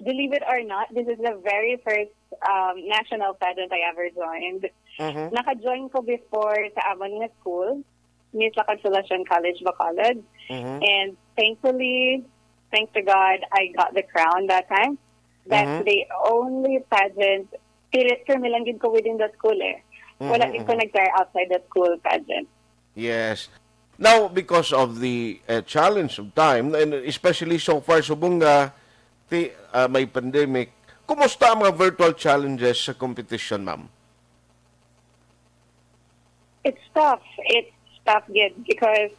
Believe it or not, this is the very first um, national pageant I ever joined. Mhm. Naka-join ko before sa amon nga school, Miss La Consolacion College, Bacolod. Mhm. And thankfully, thanks to God, I got the crown that time. That's Mhm. the only pageant. Pili-, pirmi lang gid ko within the school eh. Wala Mhm, gid ko mhm. nag-try outside the school pageant. Yes. Now, because of the uh, challenge of time, and especially so far, subong nga ti, uh, may pandemic, kumusta ang mga virtual challenges sa competition, ma'am? It's tough. It's tough gid because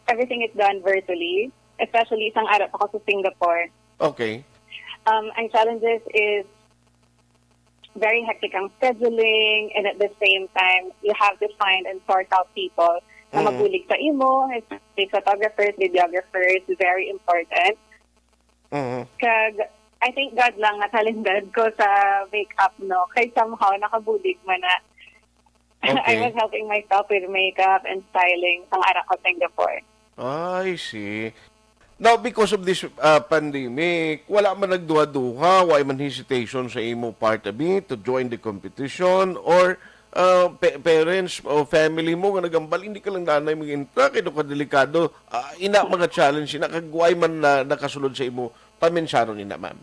everything is done virtually, especially sang ara pa ko sa Singapore. Okay. Um, ang challenges is very hectic ang scheduling, and at the same time, you have to find and sort out people na Mm. mabulig sa imo, especially photographers, videographers, very important. Mhm. Kag, I thank God lang nga talented ko sa makeup, no? Kay somehow, nakabulig man na. I Okay. was helping myself with makeup and styling sang ara ko Singapore. I see. Now, because of this, uh, pandemic, wala man nagduha-duha, wala man hesitation sa imo part, abi, to join the competition or, uh, pa-, parents o family mo nga nagambal, "Hindi ka lang nanay mag-intra, kay daw ka delikado." Ah, ina mga challenge, ina kag wala man na nakasulod sa imo, pamensaron ina, ma'am.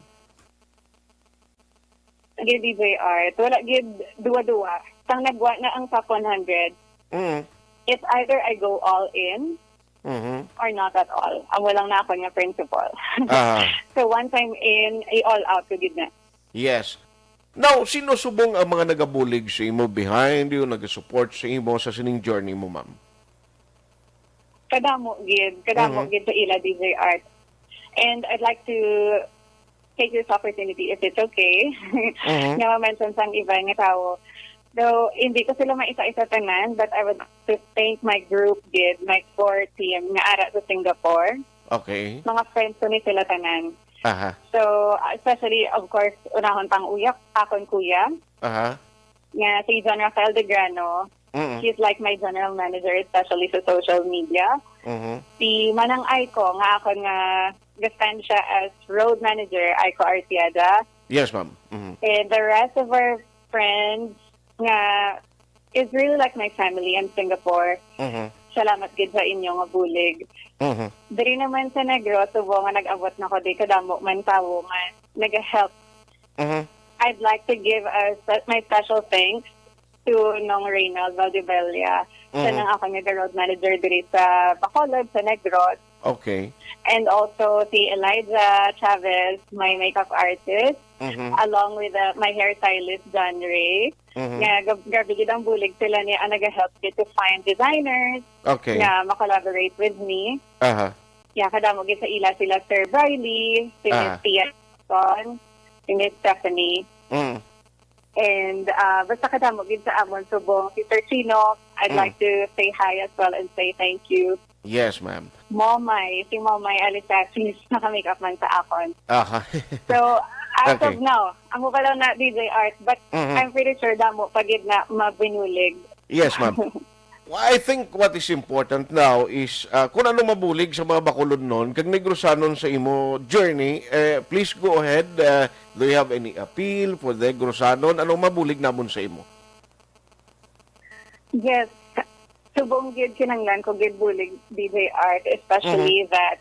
Gid, D J Art, wala gid duwa-duwa. Sang nagwa na ang top one hundred, Mm. it's either I go all in Mhm. or not at all. Amo lang na ako nga principle. Ah. So once I'm in, i-all out ko gid na. Yes. Now, sino subong ang mga nagabulig sa imo, behind you, nagasupport sa imo sa sining journey mo, ma'am? Kadamo gid, kadamo Mhm. gid sa ila, D J Art. And I'd like to take this opportunity, if it's okay, Mhm. nga ma-mention sang iba nga tawo. Though hindi ko sila maisa-isa tanan, but I would like to thank my group gid, my core team nga ara sa Singapore. Okay. Mga friends ko ni sila tanan. Aha. So, especially, of course, unahon pang uyak, akon kuya, Aha. nga si John Rafael Degrano. Mm. He's like my general manager, especially sa social media. Mhm. Si Manang Aiko, nga akon nga ga-stand siya as road manager, Aiko Artiada. Yes, ma'am. Mhm. And the rest of our friends nga is really like my family in Singapore. Mhm. Salamat gid sa inyo nga bulig. Mhm. Diri naman sa Negros, subong nga nag-abot na ko, di kadamo man tawo nga nag-help. Mhm. I'd like to give a, spe- my special thanks to Nong Reynald Valdebella. Siya Mhm. nang ako nga road manager diri sa Bacolod, sa Negros. Okay. And also si Eliza Chavez, my makeup artist, Mhm. along with uh, my hairstylist, John Ray. Mhm. Nga, gab- grabe gid ang bulig sila niya ang nag-help gid to find designers Okay. nga ma-collaborate with me. Aha. Yeah, kadamo gid sa ila sila Sir Briley, si Miss Ah. Tia Son, si Miss Stephanie. Mm. And uh, basta kadamo gid sa amon subong, si Sir Chino, I'd Mm. like to say hi as well and say thank you. Yes, ma'am. Momay, si Momay Alisasis, naka-makeup man sa akon. Aha. So, as Okay. of now, amo pa lang na D J Art, but Mhm. I'm pretty sure damo pa gid na mabinulig. Yes, ma'am. I think what is important now is, uh, kung ano mabulig sa mga Bacolodnon kag Negrosanon sa imo journey, eh, please go ahead. Uh, do you have any appeal for Negrosanon? Anong mabulig namon sa imo? Yes. Subong gid kinahanglan ko gid bulig, D J Art, especially that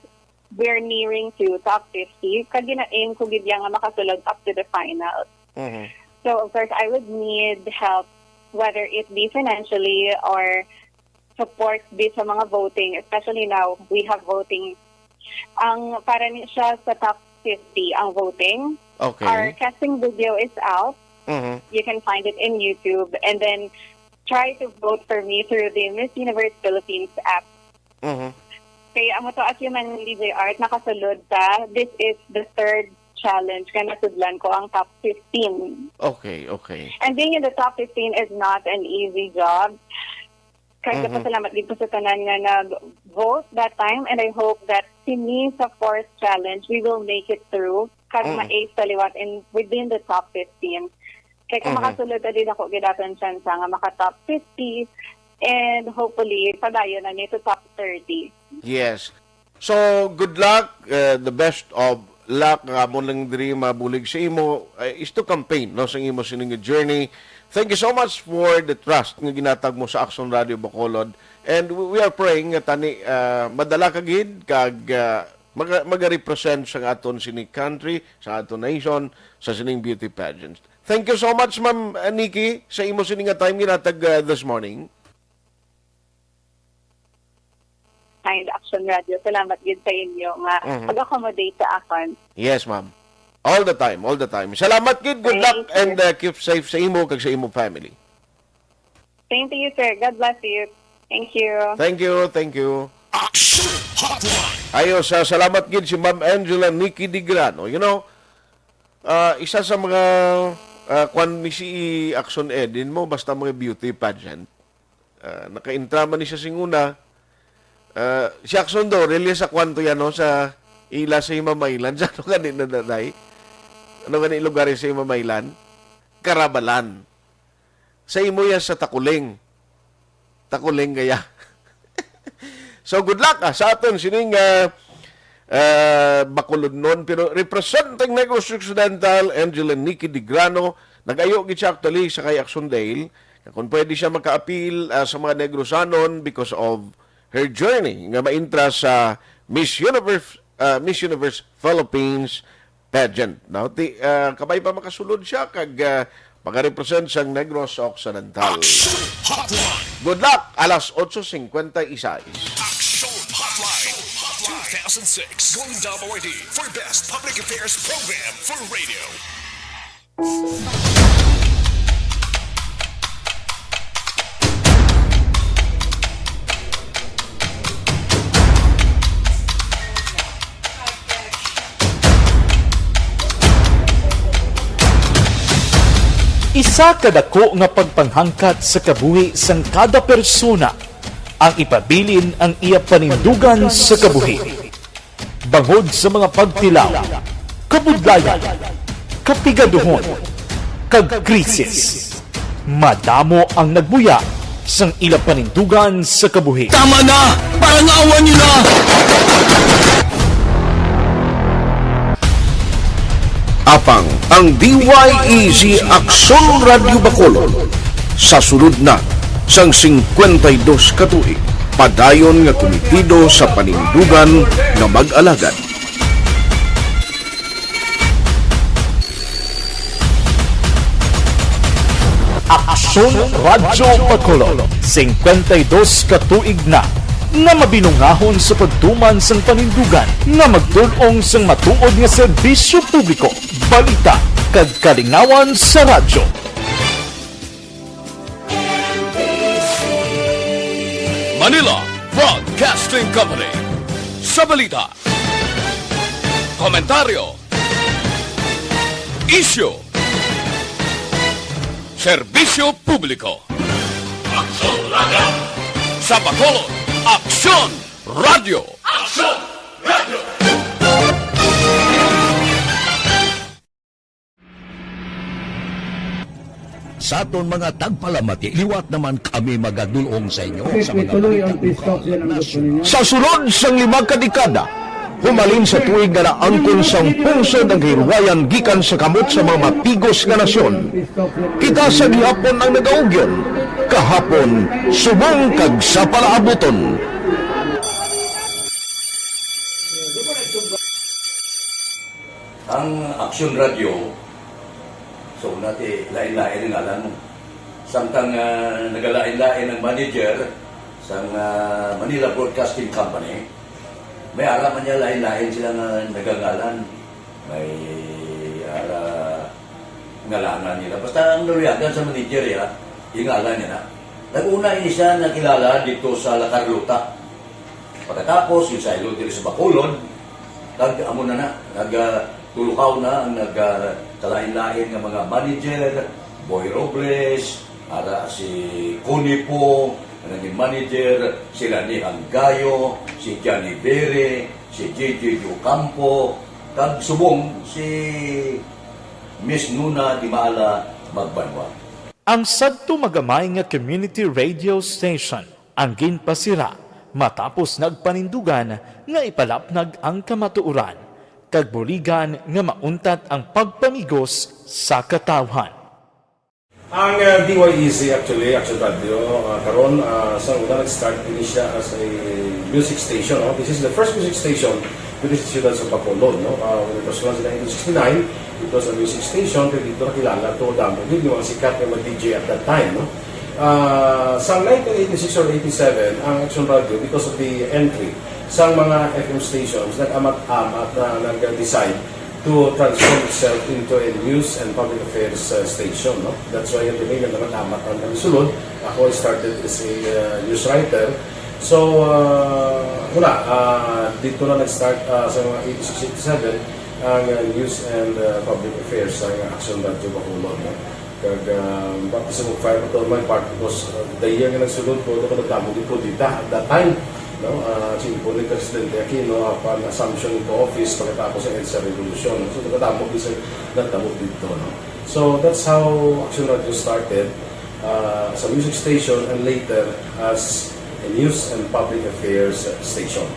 we're nearing to top fifty. Kag gina-aim ko gid yang nga makasulod up to the final. Mhm. So, of course, I would need help, whether it be financially or support di sa mga voting, especially now, we have voting. Ang para ni siya sa top fifty ang voting. Okay. Our casting video is out. Mhm. You can find it in YouTube. And then, try to vote for me through the Miss Universe Philippines app. Mhm. Kay amo to, as you mentioned, D J Art, nakasulod ta. This is the third challenge nga nasudlan ko ang top fifteen. Okay, okay. And being in the top fifteen is not an easy job. Kaya Mhm. pasalamat gid ko sa tanan nga nag-vote that time, and I hope that sini sa fourth challenge, we will make it through. Kag Mhm. ma-ace ta liwat in within the top fifteen. Kay kung Mhm. makasulod ta, di dako gid aton tsansa nga maka top fifty, and hopefully padayon na ni to top thirty. Yes. So, good luck. Uh, the best of luck. Ang amon lang diri mabulig sa imo, uh, is to campaign, no, sa imo sining journey. Thank you so much for the trust nga ginatag mo sa Action Radio Bacolod. And we we are praying nga tani, uh, madala ka gid kag, uh, maga- maga-represent sa aton sini country, sa aton nation, sa sining beauty pageant. Thank you so much, Ma'am, uh, Nikki, sa imo sini nga time ginatag, uh, this morning. Kind Action Radio. Salamat gid sa inyo nga Mhm. pag-accommodate sa akon. Yes, ma'am. All the time, all the time. Salamat gid. Good Thank luck you. And, uh, keep safe sa imo kag sa imo family. Same to you, sir. God bless you. Thank you. Thank you, thank you. Action Hotline. Ayo, sa salamat gid si Ma'am Angela Nikki Digrano. You know, ah, isa sa mga, ah, kwan ni si Action Edin mo, basta mga beauty pageant. Ah, nakaintra man ni siya singuna. Ah, si Action Dorel, sa kwan to yan, no, sa ila sa Himamaylan. Sa ano gani na, Day? Ano gani lugar sa Himamaylan? Karabalan. Sa imo yan sa Takuling. Takuling kaya. So, good luck, ah, sa aton sining, ah, ah, Bacolodnon. Pero representing Negros Occidental, Angeline Nikki Digrano, nag-ayo gid siya actually sa kay Aksyon Dale. Kung pwede siya maka-appeal, ah, sa mga Negrosanon because of her journey nga maintra sa Miss Universe, ah, Miss Universe Philippines pageant. Now, ti, ah, kabay pa makasulod siya kag, ah, makarepresent sang Negros Occidental. Action Hotline. Good luck, alas otso cincuenta y seis. Action Hotline two thousand six Golden Dome Awardee for Best Public Affairs Program for Radio. Isa ka dako nga pagpanghangkat sa kabuhi sang kada persona ang ipabilin ang iya panindugan sa kabuhi. Bangod sa mga pagtilaw, kabudlayan, kapigaduhon, kag krisis, madamo ang nagbuya sang ila panindugan sa kabuhi. Tama na! Parang awan niyo na! Apang ang D Y E Z Aksyon Radyo Bacolod sa sulod na sang singkwenta y dos ka tuig, padayon nga kumitido sa panindugan nga mag-alagad. Aksyon Radyo Bacolod, singkwenta y dos ka tuig na nga mabinungahon sa pagtuman sang panindugan nga magtul-ong sang matuod nga serbisyo publiko, balita, kag kalingawan sa radyo. Manila Broadcasting Company. Sa balita, komentaryo, isyu, serbisyo publiko. Aksyon Radyo. Sa Bacolod, Aksyon Radyo. Aksyon Radyo. Sa aton mga tagpalamati, liwat naman kami magadulong sa inyo sa mga balita lokal, nasyonal. Sa sulod sang lima ka dekada, humalin sa tuig nga naangkon sang pungsod ang kahilwayan gikan sa kamot sa mga matigos nga nasyon, kita sa gihapon ang nagaugyon, kahapon, subong kag sa palaabuton. Ang Aksyon Radyo, so, una ti, lain-lain ang ngalan mo. Samtang, ah, nagalain-lain ang manager sang, ah, Manila Broadcasting Company, may ara man niya lain-lain sila nga nagangalan. May ara ngalanan nila. Basta ang naluyagan sa manager, ya, ingalan niya na. Nag-una ini siya nakilala dito sa La Carlota. Pagkatapos, yung sa Ilod diri sa Bacolod, kag amo na na, nag, ah, tulukaw na ang nag, ah, kalain-lain nga mga manager, Boy Robles, ara si Connie Pong, ang naging manager, sila ni Hanggayo, si Johnny Bere, si J J Ocampo, kag subong si Miss Nuna Dimala Magbanwa. Ang sadto magamay nga community radio station ang ginpasira matapos nagpanindugan nga ipalapnag ang kamatuoran kag buligan nga mauntat ang pagpamigos sa katawhan. Ang, ah, D Y E Z actually, Action Radio, ah, karon, ah, sa una nag-start ini siya as a music station, no? This is the first music station diri sa siyudad sa Bacolod, no? Ah, when it was launched in nineteen sixty-nine, it was a music station, pero dito nakilala to, damo gid yung mga sikat nga mga D J at that time, no? Ah, sa nineteen eighty-six or eighty-seven, ang Action Radio, because of the entry sa mga F M stations, nag-amat-amat na nag-decide to transform itself into a news and public affairs, uh, station, no? That's why yung name naman amat ang sulod. Ako, I started as a, uh, news writer. So, uh, wala, uh, dito na nag-start, uh, sa mga eighty-six, eighty-seven, ang, uh, news and, uh, public affairs sa Action Radio Bacolod, no? Kag, ah, baptism of fire pa to my part because, ah, the year nga nagsulod ko, ako nagdamo gid ko dita at that time, no? Ah, si Ipo ni Presidente Aquino, upon assumption into office, pagkatapos sa EDSA Revolution. So, nagdamo gid sa, nagdamo dito, no? So, that's how Action Radio started, ah, as a music station and later as News and Public Affairs Station.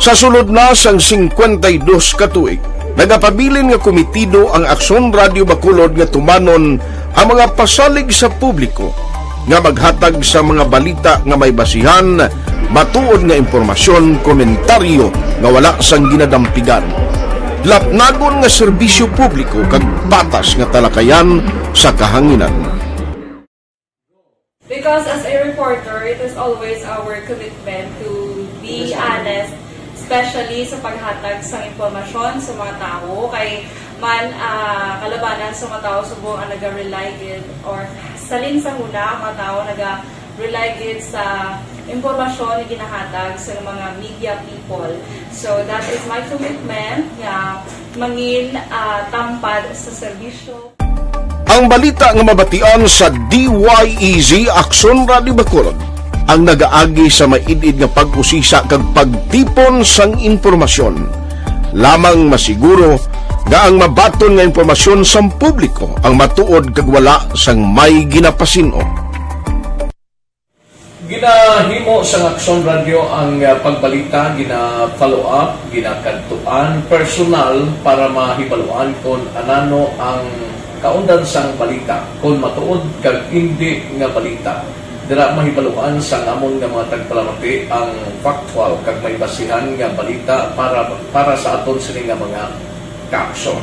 Sa sulod na sang singkwenta y dos ka tuig, nagapabilin nga komitido ang Aksyon Radio Bacolod nga tumanon ang mga pasalig sa publiko nga maghatag sa mga balita nga may basihan, matuod nga impormasyon, komentaryo nga wala sang ginadampigan, lapnagon nga serbisyo publiko kag patas nga talakayan sa kahanginan. Because as a reporter, it is always our commitment to be honest, especially sa paghatag sa impormasyon sa mga tawo. Kay man, ah, kalabanan sa mga tawo subong ang naga-rely gid, or salin sa huna ang mga tawo naga-rely gid sa impormasyon nga ginahatag sa mga media people. So that is my commitment nga mangin, ah, tampad sa serbisyo. Ang balita nga mabatian sa D Y E Z Aksyon Radio Bacolod ang nagaagi sa maid-id nga pag-usisa kag pagtipon sang impormasyon. Lamang masiguro nga ang mabaton nga impormasyon sang publiko ang matuod kag wala sang may ginapasin-o. Ginahimo sang Aksyon Radio ang, ah, pagbalita, gina-follow up, ginakadtuan personal para mahibaluan kon anano ang kaundan sang balita, kon matuod kag indi nga balita. Dira mahibaluan sang amon nga mga tagpalamati ang factual kag may basihan nga balita para, para sa aton sini nga mga kaaksyon.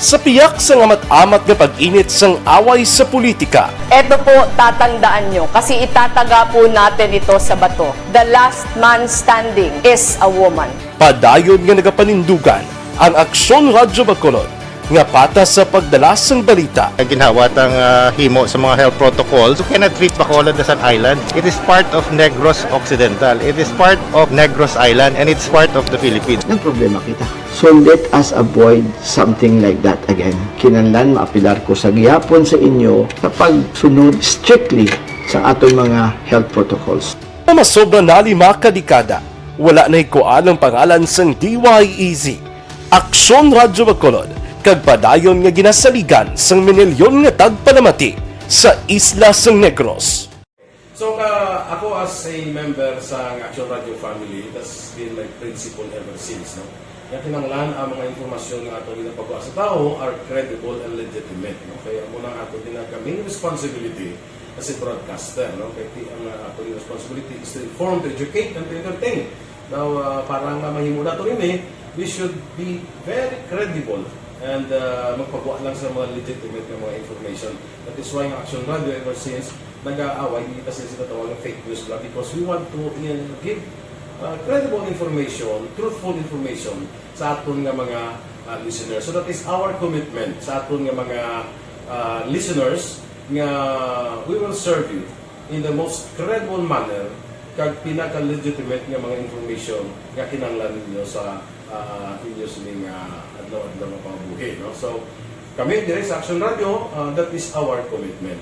Sa piyak sang amat-amat nga pag-init sang away sa politika, Eto po, tatandaan nyo, kasi itataga po natin ito sa bato. The last man standing is a woman. Padayon nga nagapanindugan ang Aksyon Radyo Bacolod nga patas sa pagdala sang balita. Ang ginhawa tang, ah, himo sa mga health protocols, you cannot treat Bacolod as an island. It is part of Negros Occidental. It is part of Negros Island, and it's part of the Philippines. Nagproblema kita. So let us avoid something like that again. Kinahanglan maapelar ko sa gihapon sa inyo sa pagsunod strictly sa aton mga health protocols. Nga masobra na lima ka dekada, wala nahikuan ang pangalan sang D Y E Z, Aksyon Radyo Bacolod, kag padayon nga ginasaligan sang minilyon nga tagpalamati sa isla sang Negros. So, ka, ako as a member sa Action Radio family, that's been my principle ever since, no? Nga kinahanglan ang mga impormasyon nga ato ginapagawa sa tawo are credible and legitimate, no? Kaya amo nang ato ginaka-, main responsibility as a broadcaster, no? Kaya ti-, ang, uh, ato responsibility is to inform, to educate, and to entertain. Now, uh, para nga mahimo nato ini, we should be very credible and, uh, magpagawa lang sa mga legitimate nga mga information. That is why ang Action Radio ever since nag-aaway, hindi kasi sila tawag ng fake news lang because we want to, uh, give, uh, credible information, truthful information sa aton nga mga, uh, listeners. So that is our commitment sa aton nga mga, uh, listeners nga we will serve you in the most credible manner kag pinaka-legitimate nga mga information nga kinahanglan ninyo sa, ah, inyo sining, ah, adlaw-adlaw nga pangabuhi, no? So, kami diri sa Action Radio, ah, that is our commitment,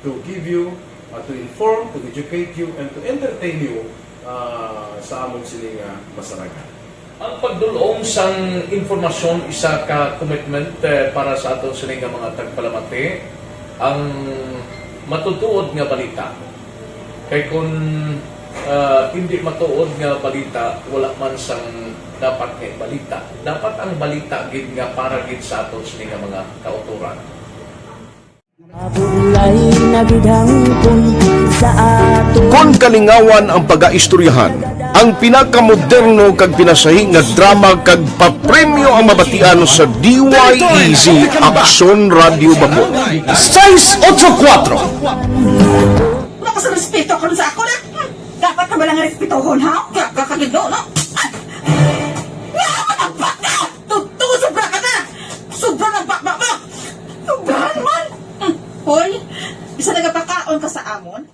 to give you, ah, to inform, to educate you, and to entertain you, ah, sa amon sini nga masarangan. Ang pagdul-ong sang impormasyon isa ka commitment, eh, para sa aton sini nga mga tagpalamati. Ang matutuod nga balita. Kay kun, ah, hindi matuod nga balita, wala man sang dapat nga balita. Dapat ang balita gid nga para gid sa aton sini nga mga kautoran. Mabulay na gid hangpon sa ato. Kon kalingawan ang pagaistoryahan, ang pinakamoderno kag pinasahi nga drama kag papremyo ang mabatian sa D Y E Z Aksyon Radio Bacolod. Seis ocho kuatro. Wala ka sa respeto karon sa ako na. Hmm, dapat ka ba lang respetohon, ha? Kaya ka kagido, no? Ay! Nga, matagpak ka! Tuto, sobra ka na! Sobra ng bakbak mo! Sobra naman! Hmm, hoy, isa nagapakaon ka sa amon?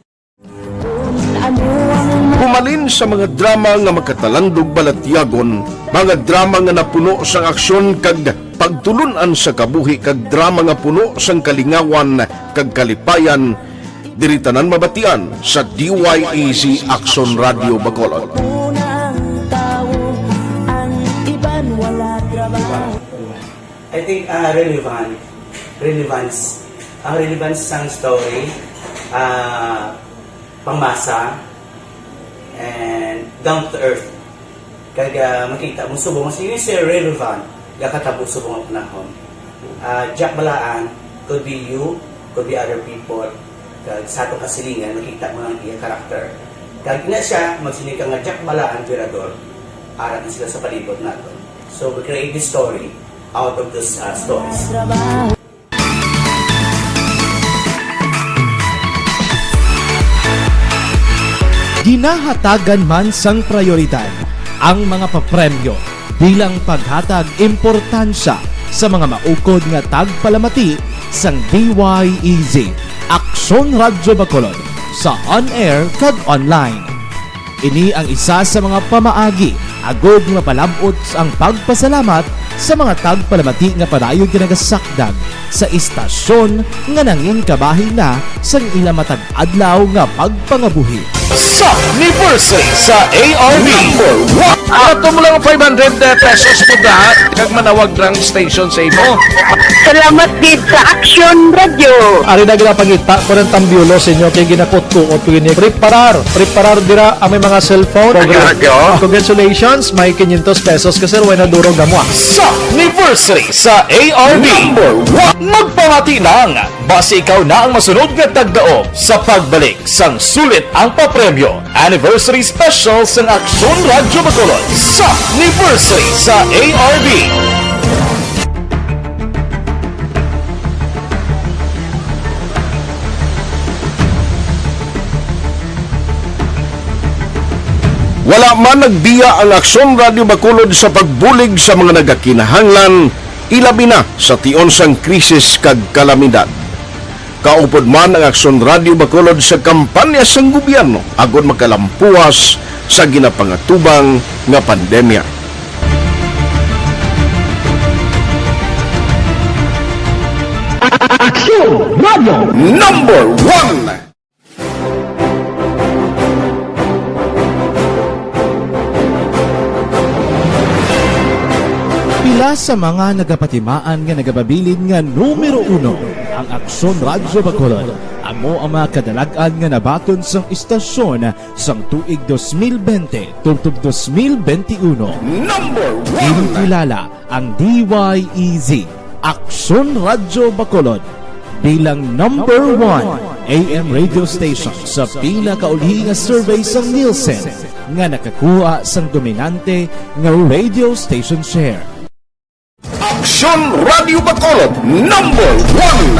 Humalin sa mga drama nga makatalandog balatyagon, mga drama nga napuno sang aksyon kag pagtulun-an sa kabuhi kag drama nga puno sang kalingawan kag kalipayan, diri tanan mabatian sa D Y E Z Aksyon Radio Bacolod. Unang tawo, ang iban wala trabaho. I think, ah, relevant. Relevance. Ang relevance sang story, ah, pangmasa, and down to earth. Kag, ah, makita mo subong, as you say, relevant, gakatabo subong ang panahon. Ah, Jack Balaan, could be you, could be other people. Kag sa atong kasilingan, makita mo ang iya karakter. Kag ina siya, magsiling ka nga Jack Balaan, Virador, ara na sila sa palibot naton. So, we create this story out of those, uh, stories. Ginahatagan man sang prayoridad ang mga papremyo bilang paghatag importansya sa mga maukod nga tagpalamati sang D Y E Z, Aksyon Radyo Bacolod, sa on-air kag online. Ini ang isa sa mga pamaagi agod nga mapalab-ot ang pagpasalamat sa mga tagpalamati nga padayon nga nagasakdag sa istasyon nga nangin kabahin na sang ila matag adlaw nga pagpangabuhi. Sa anniversary sa A R B. Number one. Ato mo lang five hundred pesos mo da, kag manawag rang station sa imo. Salamat gid sa Action Radio. Ari na ginapangita ko ng tambyulo sa inyo kay ginakot-kuot ko ini. Preparar, preparar dira ang may mga cellphone. Action Radio. Congratulations, may quinientos pesos ka, sir, way na durog amo, ah. Sa anniversary sa A R B. Number one. Magpamati lang, basi ikaw na ang masunod nga tagdaog sa pagbalik sang sulit ang papremyo. Anniversary Special sang Aksyon Radyo Bacolod sa anniversary sa A R B. Wala man nagbiya ang Aksyon Radyo Bacolod sa pagbulig sa mga nagakinahanglan, ilabi na sa tion sang krisis kag kalamidad. Kaupod man ang Aksyon Radyo Bacolod sa kampanya sang gobyerno agod makalampuas sa ginapangatubang nga pandemya. Aksyon Radyo Number One. Pila sa mga nagapatimaan nga nagapabilin nga numero uno ang Aksyon Radyo Bacolod, amo ang mga kadalag-an nga nabaton sang istasyon sang tuig dos mil bente tubtob dos mil bente uno. Number one. Ginakilala ang D Y E Z, Aksyon Radyo Bacolod, bilang number one A M radio station sa pinakauli nga survey sang Nielsen nga nakakuha sang dominante nga radio station share. Aksyon Radio Bacolod, number one.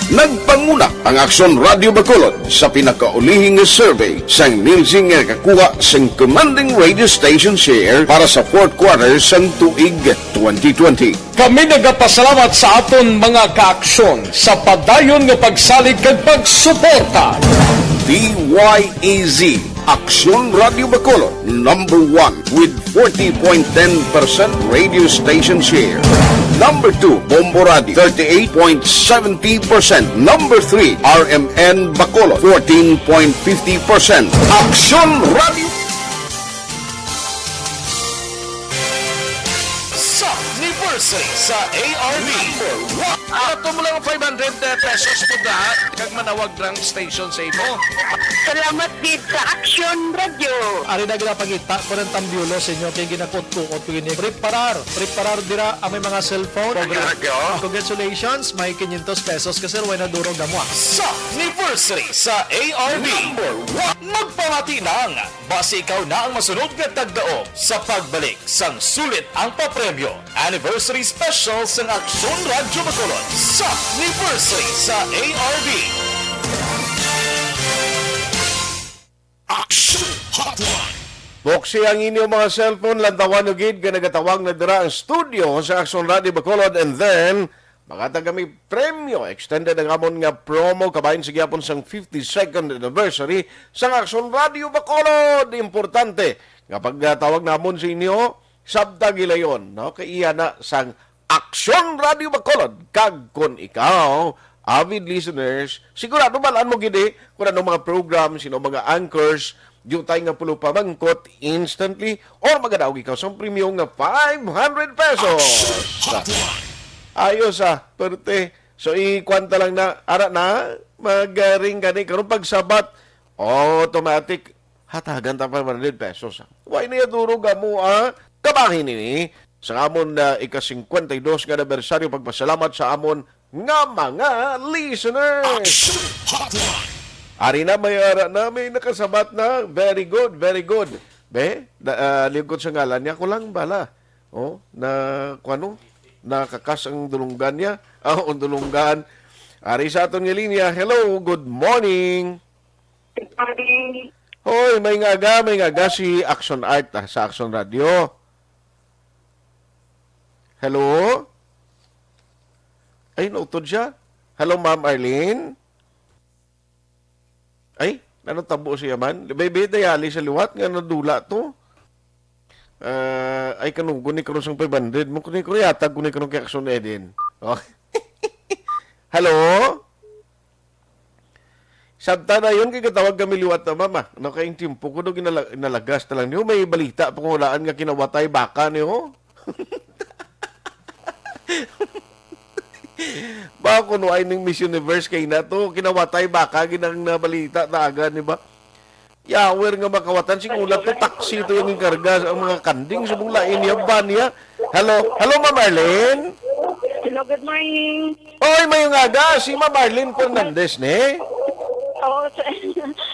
Nagpanguna ang Aksyon Radio Bacolod sa pinakaulihing nga survey sang Nielsen nga nakakuha sang commanding radio station share para sa fourth quarter sang tuig twenty twenty. Kami nagapasalamat sa aton mga kaaksyon sa padayon nga pagsalig kag pagsuporta. D Y E Z, Aksyon Radio Bacolod, number one with forty point ten percent radio station share. Number two, Bombo Radio, thirty-eight point seventy percent. Number three, R M N Bacolod, fourteen point fifty percent. Aksyon Radio. Sa anniversary sa A R B. Number one. Ato mo lang five hundred pesos mo da, kag manawag rang station sa imo. Salamat gid sa Action Radio. Ari na ginapangita ko ng tambyulo sa inyo kay ginakot-kuot ko ini. Preparar, preparar dira ang may mga cellphone. Action Radio. Congratulations, may quinientos pesos ka, sir, way na durog amo, ah. Sa anniversary sa A R B. Number one. Magpamati lang. Basi ikaw na ang masunod nga tagdaog sa pagbalik sang sulit ang papremyo. Anniversary Special sang Aksyon Radyo Bacolod sa anniversary sa A R B. Aksyon Hotline. Boksi ang inyo mga cellphone, lantawan nyo gid nga nagatawag na dira ang studio sa Aksyon Radyo Bacolod, and then Makatag kami premyo. Extended ang amon nga promo kabahin sa gihapon sang fifty-second anniversary sang Aksyon Radio Bacolod. Importante nga pagtawag namon sa inyo, sabtang hilayon, no? Kay iya na sang Aksyon Radio Bacolod. Kag kung ikaw, avid listeners, sigurado balaan mo gid, eh, kung anong mga program, sino mga anchors, diutay nga pulo pamangkot instantly, or magadaog ikaw sa premyo nga five hundred pesos. Ayos, ah, perte. So, ikwanta lang na, ara na, mag-ring gani. Karon pagsabat, automatic, hatagan ta five hundred pesos, ah. Why niya duro gamo, ah? Kabahin ini, sa amon na ika-cincuenta y dos nga anibersaryo, pagpasalamat sa amon nga mga listeners. Action Hotline. Ari na, may ara na, may nakasabat na. Very good, very good. Be, da, ah, lingkod sa ngalan niya, ako lang bala. Oh, na, kuwano? Nakakas ang dulunggan niya. Ah, ang dulunggan. Ari sa aton nga linya. Hello, good morning. Good morning. Hoy, may nga aga, may nga aga si Action Art, ah, sa Action Radio. Hello? Ay, nautod siya. Hello, Ma'am Arlene? Ay, ano tabo siya man? Baby, dayali sa liwat nga nadula to. Ah, ay, kanugon ni Cruz ang five hundred mo. Kuni, kuni, yatag ko ni Cruz kay Action Eden. Oh. Hello? Sabta na yun, kay gatawag kami liwat na, mama. No, kay ang tiyempo ko do, ginala-, nalagas na lang niyo. May balita pa kung walaan nga kinawatay baka niyo. Ba, kung ay ning Miss Universe kay na to, kinawatay baka, ginang nabalita, taga, di ba? Yawer nga makawatan, sing ulat to, taxi to yung karga ang mga kanding, subong lain niya, van niya. Hello, hello, Ma'am Arlene? Hello, good morning. Oy, mayong aga, si Ma'am Arlene Fernandez, ne? Oo, sir.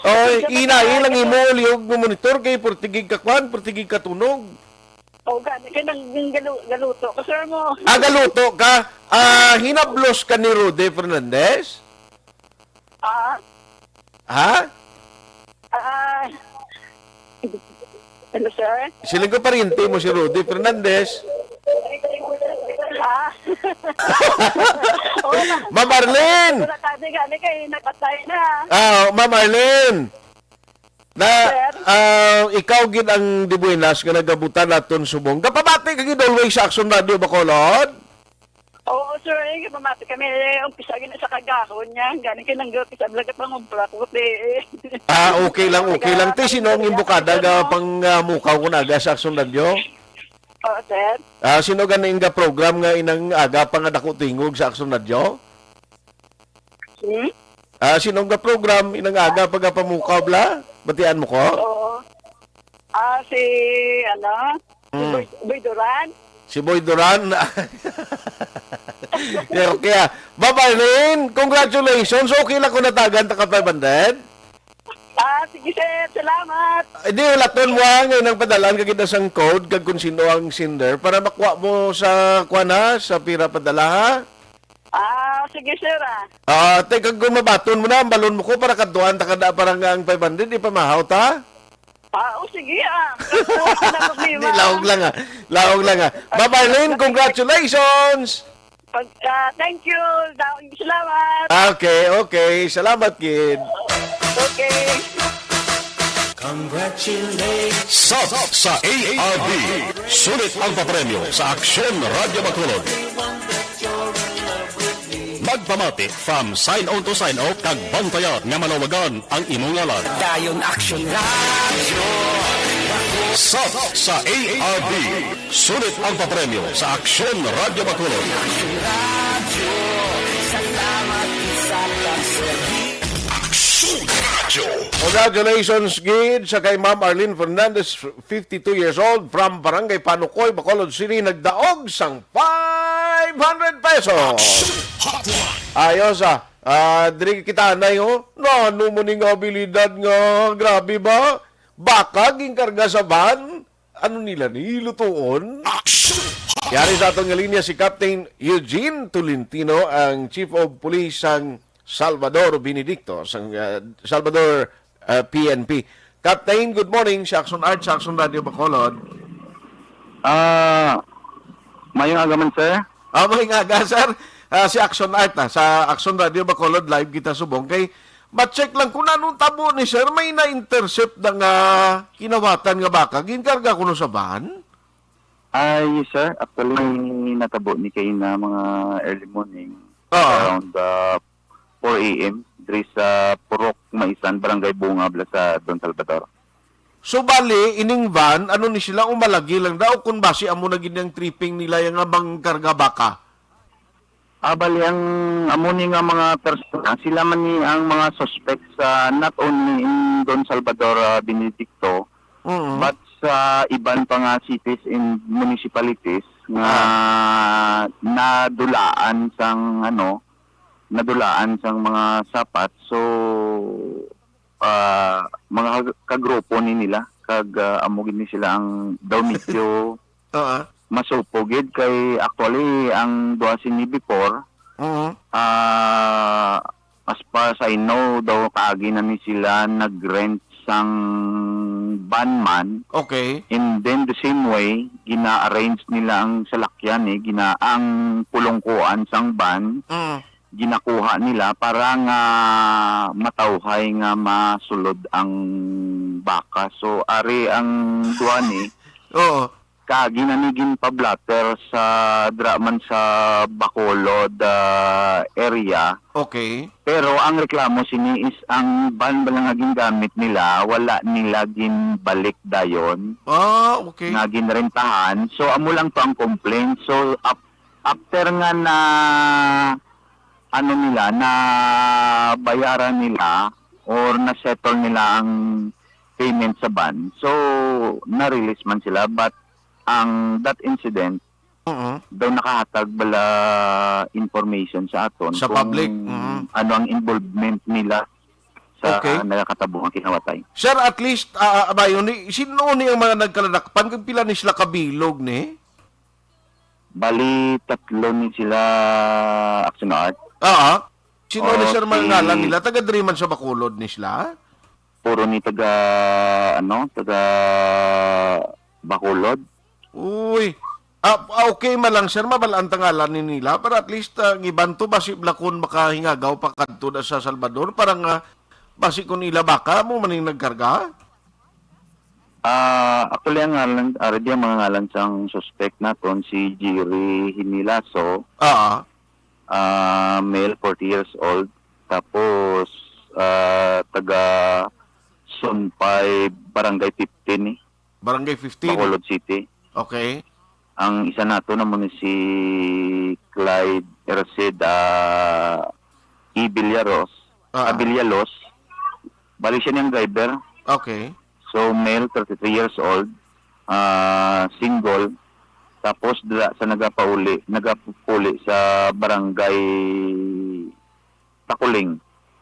Oy, Sir, inain lang imo, liog mo monitor kay purtigig ka kwan, purtigig ka tunog. Oo, gani kay nang, nang galu-, galuto ko, sir, mo. Ah, galuto ka? Ah, hinablos ka ni Rudy Fernandez? Ah. Ha? Ah. Ano, sir? Siling ko, pariente mo si Rudy Fernandez. Ah. Oo, ma-, Ma'am Arlene! Wala tayo gani kay napatay na. Ah, Ma'am Arlene! Na, Sir? Ah, ikaw gid ang dibuenas nga nagabutan naton subong. Kapamati ka gid always sa Action Radio Bacolod? Oo, sir, eh, mamati kami, eh, umpisa gid sa kagahon niya. Gani kay nang umpisa lang ka pangumpra ko, eh. Ah, okay lang, okay lang. Ti, sino ang imbukada nga pang, ah, mukaw ko na aga sa Action Radio? Oo, sir. Ah, sino gani nga program nga inang aga pa nga dako tingog sa Action Radio? Hmm? Ah, sino nga program inang aga pagapamukaw bla? Batian mo ko? Oo. Ah, si, ano, si Hmm. Boy, Boy Duran. Si Boy Duran. Yeah, okay, ah. Ma'am Arlene, congratulations. Okay lang kung natagan ta ka five hundred. Ah, sige, sir. Salamat. Eh, di, ulaton mo, ah, nga inang padalaan ka kita sang code kag kung sino ang sender para makuha mo sa, kuwan, ha, sa pira padala, ha? Ah, sige, sir, ah. Ah, te, kag kung mabaton mo na, ang balon mo ko para kadtuan ta kada para nga ang five hundred, ipamahaw ta? Ah, o, sige, ah. Wala problema. Di, laog lang, ah. Laog lang, ah. Ma'am Arlene, congratulations! Pag, ah, thank you. Da-, salamat. Okay, okay. Salamat, kid. Okay. Congratulations. Sub sa A R B. Sulit ang papremyo sa Aksyon Radyo Bacolod. Magpamati from sign on to sign off kag bantayan nga malawagan ang imong ngalan. Dayon Action Radio. Sub sa A R B. Sulit ang papremyo sa Aksyon Radyo Bacolod. Aksyon Radio. Congratulations gid sa kay Ma'am Arlene Fernandez, fifty-two years old, from Barangay Panukoy, Bacolod City, nagdaog sang five hundred pesos. Action Hotline. Ayos, ah. Ah, diri kita anay, oh. Na, ano mo ning abilidad nga grabe ba? Baka ginkarga sa van? Ano nila ni lutuon? Action! Yari sa aton nga linya si Captain Eugene Tolentino, ang Chief of Police sang Salvador Benedicto, sang, ah, Salvador, ah, P N P. Captain, good morning sa Action Art, sa Action Radio Bacolod. Ah, mayong aga man, sir. Ah, mayong aga, sir. Ah, si Action Art, ah, sa Action Radio Bacolod, live kita subong. Kay, ma-check lang kung anong tabo ni sir, may na-intercept na nga kinawatan nga baka, ginkarga kuno sa van? Ah, yes, sir. Actually, natabo ni kay na mga early morning, Oo. around, ah, four A M, diri sa Purok Maisan, Barangay Bunga, Bala sa Don Salvador. So, bali, ining van, ano ni sila, umalagi lang daw kung basi amo na gid ang tripping nila, yung nga bang karga baka? Ah, bali, ang amo ni nga mga persona, sila man ni ang mga suspects, ah, not only in Don Salvador, ah, Benedicto, Mm. but sa iban pa nga cities and municipalities nga Ah. nadulaan sang, ano, nadulaan sang mga sapat. So, ah, mga kag-, kagrupo ni nila, kag, ah, amo gid ni sila ang daw medyo Oo. masupo gid kay actually ang duha sini before, Oo. ah, as far as I know, daw kaagi na ni sila nag-rent sang van man. Okay. And then the same way, gina-arrange nila ang salakyan, eh, gina-, ang pulungkuan sang van, Mm. ginakuha nila para nga matawhay nga masulod ang baka. So, ari ang duha ni, Oo. kaagi na ni ginpa-blotter sa dra man sa Bacolod, ah, area. Okay. Pero ang reklamo sini is ang van bala nga gingamit nila, wala nila ginbalik dayon Ah, okay. nga ginrentahan. So, amo lang to ang complaint. So, ap-, after nga na, ano nila, na bayaran nila or na-settle nila ang payment sa van. So, na-release man sila, but ang, that incident, Oo. daw nakahatag bala information sa aton Sa kung public, mhm. ano ang involvement nila sa Okay. nakakatabo nga kinawatay. Sir, at least, ah, ah, abayon ni, sino ni ang mga nagkaladakpan? Kag pila ni sila kabilog ni? Bali, tatlo ni sila, Action Art. Ah, ah. Sino ni Oh, sir mga si ngalan nila? Taga diri man sa Bacolod ni sila? Puro ni taga, ano, taga Bacolod. Uy. Ah, ah, okay man lang, sir, mabalaan ta ngalan ni nila, para at least, ah, ang iban to, basi blakon makahingagaw pa kadto na sa Salvador, para nga, basi kung ila baka, mo man yung nagkarga? Ah, actually, ang ngalan, already ang mga ngalan sang suspect naton, si Jerry Hinilaso, Ah. ah, male, forty years old, tapos, ah, taga Sonpay, Barangay fifteen, eh. Barangay fifteen. Bacolod City. Okay. Ang isa nato naman ni si Clyde Erceda E. Villaros, Ah. ah, Villalos. Bali siya niyang driver. Okay. So, male, thirty-three years old, ah, single. Tapos, dira sa nagapauli, nagapuli sa barangay Takuling,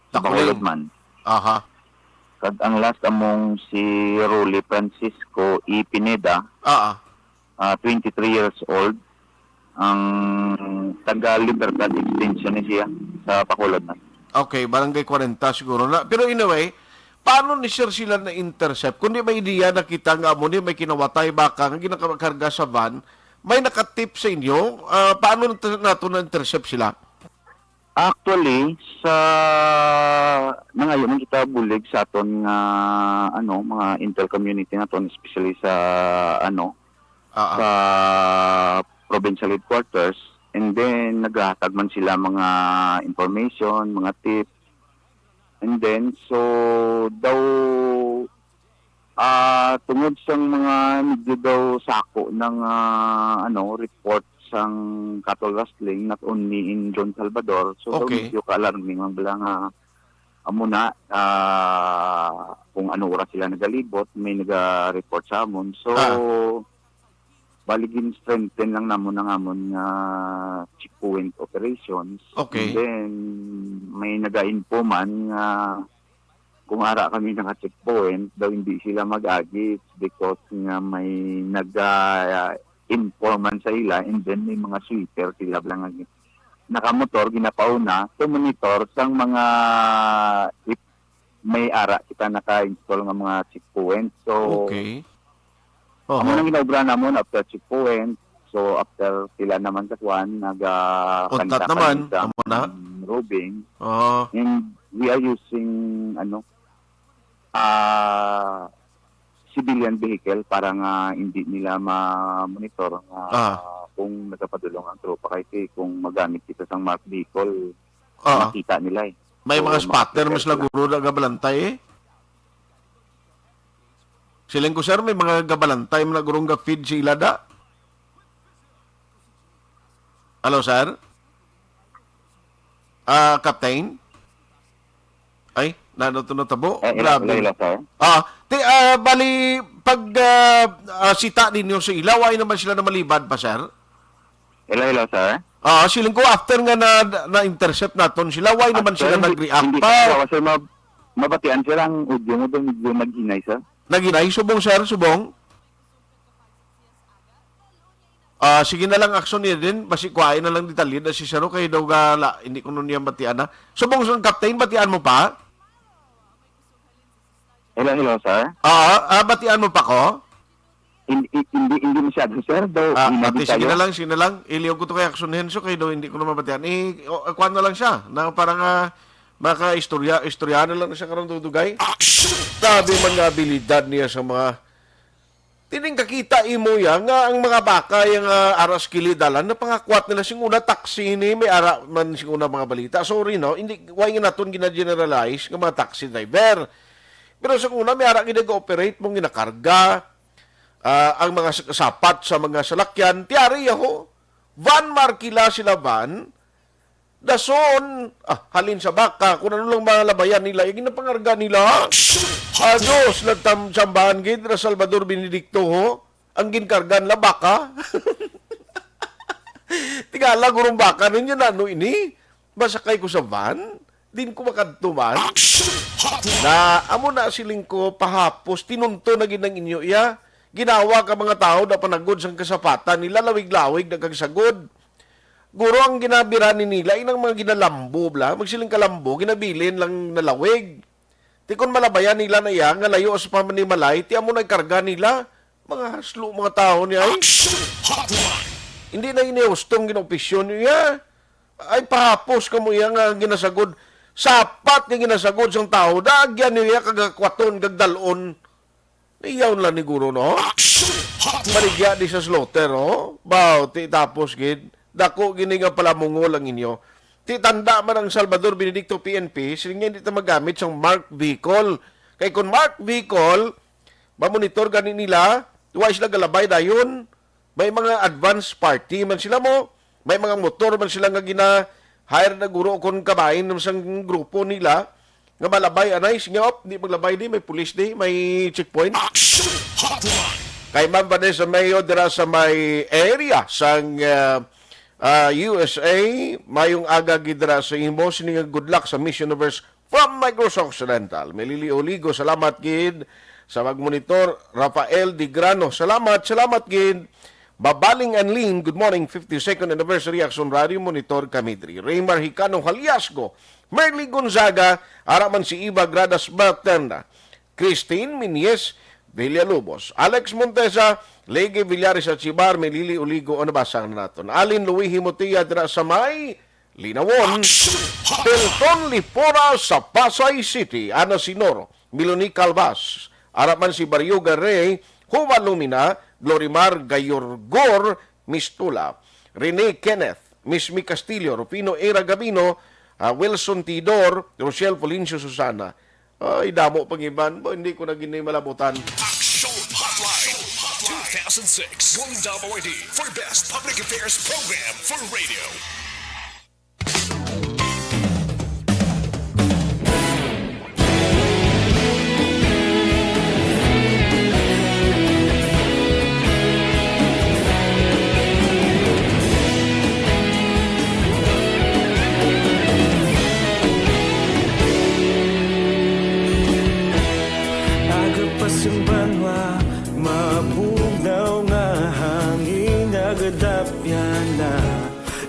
sa Takuling. Bacolod man. Aha. Kag ang last among si Rolly Francisco E. Pineda, Ah, ah. ah, twenty-three years old, ang taga Libertad Extension ni siya sa Bacolod man. Okay, barangay kwarenta siguro na. Pero anyway, paano ni sir sila na-intercept? Kung di may idea na kita nga amo ni may kinawatay baka nga ginakakarga sa van, may nakatip sa inyo? Ah, paano nato, nato na-intercept sila? Actually, sa nangayo man kita bulig sa aton nga, ano, mga intel community naton, especially sa, ano, Ah, ah. sa provincial headquarters, and then naghatag man sila mga information, mga tip. And then, so, daw, ah, tungod sang mga medyo daw sako ng, ah, ano, report sang cattle rustling, not only in Don Salvador, so daw Okay. medyo ka-alarming ang bala nga amo na, ah, kung ano oras sila nagalibot, may naga-report sa amon. So, Ah. bali, gin-strengthen lang namon ang amon nga checkpoint operations. Okay. And then, may naga-info man nga kung ara kami naka-checkpoint, daw hindi sila mag-agi because nga may naga-inform man sa ila, and then may mga sweeper sila lang nga nakamotor, ginapauna, to monitor sang mga, if may ara kita naka-install nga mga checkpoint. So, Okay. amo Oho. nang ginaobra namon after checkpoint. So, after sila naman sa kuan, naga-, Untat kanta naman, kami sa amo na. roving. Oo. And we are using, ano, ah, civilian vehicle para nga hindi nila ma-monitor nga Ah. kung nagapadulong ang tropa. Kay si, kung magamit kita sang marked vehicle, Ah. makita nila eh. May So, mga spotter, makikita mas sila. laguro na gabalantay eh. Siling ko, sir, may mga gabalantay man na gurong ga-feed si Ilada. Hello, sir? Ah, Captain? Ay, nano to natabo? Eh, hello, Grabe. hello, hello, sir. Ah, ti, ah, bali, pag ah, ah, sita ninyo sa ila, wala naman sila na malibad pa, sir? Hello, hello, sir. Ah, siling ko, after nga na, na-intercept naton sila, why naman Sir, sila hindi, nag-react hindi pa? Ko, sir, ma-, mabatian, sir, ang audio mo doon, medyo nag-inay, sir. Nag-inay? Subong, sir, subong? Ah, sige na lang, action niya din. Basi kuhain na lang detalye na si Sir, kay daw gala, hindi ko nun niya matian na. Subong sa Captain, batian mo pa? Hello, hello, sir. Ah, ah, batian mo pa ko? Hindi, hindi, hindi masyado, sir. Daw, Ah, hindi ate, sige tayo. na lang, sige na lang. Iliog ko to kay Action Henso, kay daw hindi ko na mabatian. Eh, o, kuwan na lang siya. Na parang ah, maka-istorya, istorya na lang siya karong dudugay. Action! Grabe man nga abilidad niya sa mga Tining kakita imo ya nga ang mga baka ya nga aras kilidalan, napangakwat nila sing una taxi ini, may ara man sing una mga balita. Sorry, no, hindi, why nga naton gina-generalize nga mga taxi driver? Pero sa una, may ara gid nag-operate mo ginakarga ah, ang mga s-, sapat sa mga salakyan. Tiyari yaho, van markila sila van, dason, ah, halin sa baka, kung ano lang mga labayan nila, yung ginapangarga nila. Ah, Diyos, nagtamsambahan gid na Salvador Benedicto, ho? Ang ginkarga nila, baka? Tingala, gurong baka ninyo na, ano ini? Masakay ko sa van? Din ko makadto man? Action Hotline! Na, amo na siling ko, pahapos, tinunto na gid ang inyo iya. Ginawa ka mga tao na panagod sang kasapatan nila, lawig-lawig na kag sagod. Guro ang ginabira ni nila, inang mga ginalambo, bla, magsiling ka lambo, ginabilin lang nalawig. Ti kon malabayan nila na iya, nga layo sa pamanimalay, ti amo na karga nila, mga haslo, mga tao niya, ay. Action Hotline! Hindi na ini hustong ginaopisyon niya. Ay, pahapos ka mo iya nga ginasagod. Sapat nga ginasagod sang tao, dagyan niya kagakwaton, kagdalon. Niyaw lang ni guro, no? Action Hotline! Maligya di sa slaughter, oh. Baw, ti tapos, gid. Dako gini nga palamungol ang inyo. Ti tanda man ang Salvador Benedicto P N P, sige nga hindi ta magamit sang marked vehicle. Kay kung marked vehicle, mamonitor gani nila, wa sila galabay dayon. May mga advance party man sila mo, may mga motor man sila nga gina-hire na guro kon kabahin sang grupo nila nga malabay anay, sige, op, di maglabay di, may pulis di, may checkpoint. Action Hotline! Kay Ma'am Vanessa Mayo dira sa may area sang ah, ah, U S A, mayong aga gid dira sa imo, sini nga good luck sa Miss Universe from Negros Occidental. Melili Oligo, salamat gid sa pagmonitor. Rafael Digrano, salamat, salamat gid. Babaling Anlin, good morning, fifty-second anniversary Action Radio, monitor kami diri. Raymar Hicano Haliasgo, Merly Gonzaga, ara man si Eva Gradas Baterna, Christine Minyes Villalobos, Alex Montesa, Lege Villares Achibar, Melili Oligo, o nabasa na naton. Alin Louis Himotia dira sa may Linawon, Action Hotline! Pelton Lipora sa Pasay City, Ana Sinoro, Miloni Calvas, ara man si Baryoga Rey, Juan Lumina, Glorimar Gayorgor, Mistula, Rene Kenneth, Mismi Castillo, Rufino Era Gabino, ah, Wilson Tidor, Rochelle Polincio Susana. Ay, damo pang iban. Bo, hindi ko na gini malabutan. Action Hotline two thousand six Golden Dove Awardee for Best Public Affairs Program for Radio. Aga pa sang banwa, mabugnaw nga hangin, nagadapyan na.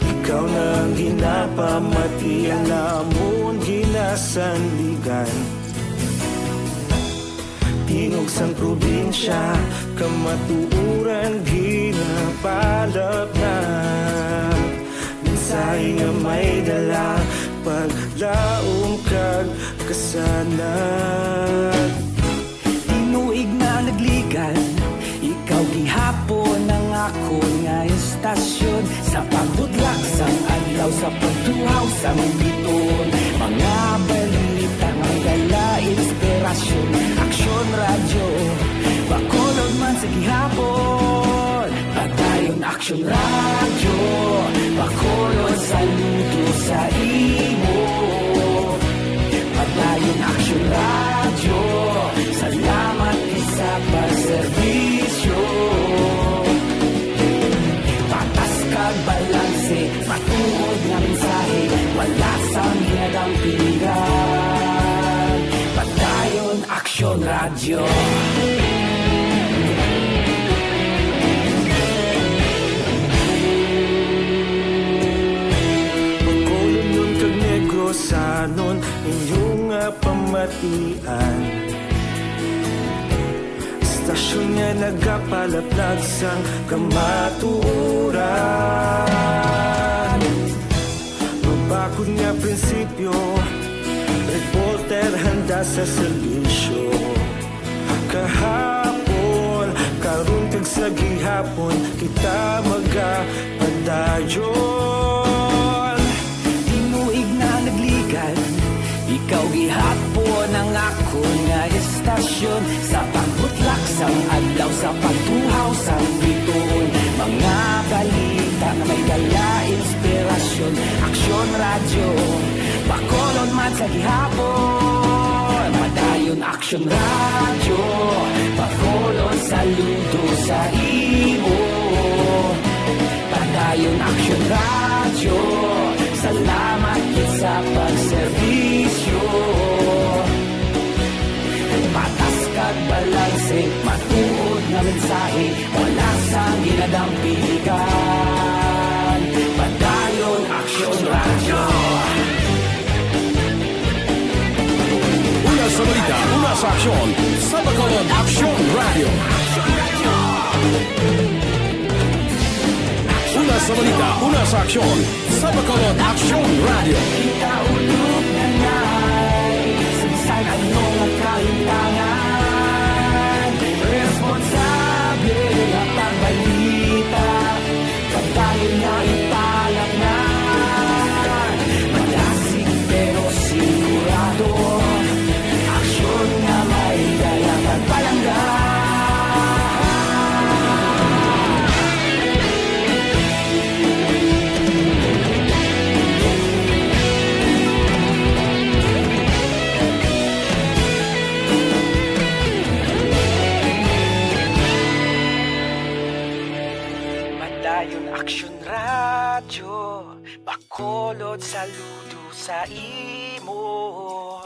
Ikaw na ang ginapamati, ang amon ginasandigan. Tingog sang probinsya, kamatuoran ginapalapnag. Mensahe nga may dala, paglaom kag kasanag. Tinuig na nagligad, ikaw gihapon ang akon nga estasyon. Sa pagbudlak sang adlaw, sa pagtuhaw sang bituon, mga balita nga dala inspirasyon. Aksyon Radyo, Radyo, Bacolod, saludo sa imo. Padayon Aksyon Radyo, salamat sa pagserbisyo. Patas kag balanse, matuod nga mensahe, wala sang ginadampigan. Padayon Aksyon Radyo. Bacolodnon kag Negrosanon, inyo nga pamatian. Estasyon nga nagapalaplag sang kamatuoran. Mabakod nga prinsipyo, reporter handa sa serbisyo. Kahapon, karon kag sa gihapon, kita magapadayon. Tinuig na nagligan, ikaw gihapon ang akon nga estasyon. Sa pagbutlak sang adlaw, sa pagtuhaw sang bituon, mga balita nga may dala inspirasyon. Aksyon Radyo, Bacolod man sa gihapon. Padayon Aksyon Radyo, Bacolod, saludo sa imo. Padayon Aksyon Radyo, salamat gid sa pagserbisyo. Patas kag balanse, matuod nga mensahe, wala sang ginadampigan. Padayon Aksyon Radyo. Una sa balita, una sa aksyon, sa Bacolod Aksyon Radyo. Una sa balita, una sa aksyon, sa Bacolod Aksyon Radyo. Kita ulog na nai, sa bisan ano nga kahintangan, responsable nga pagbalita, pagdayon nga ipalatnan. Madasig pero sigurado, aksyon nga may dala kag palangga. Padayon Aksyon Radyo, Bacolod, saludo sa imo.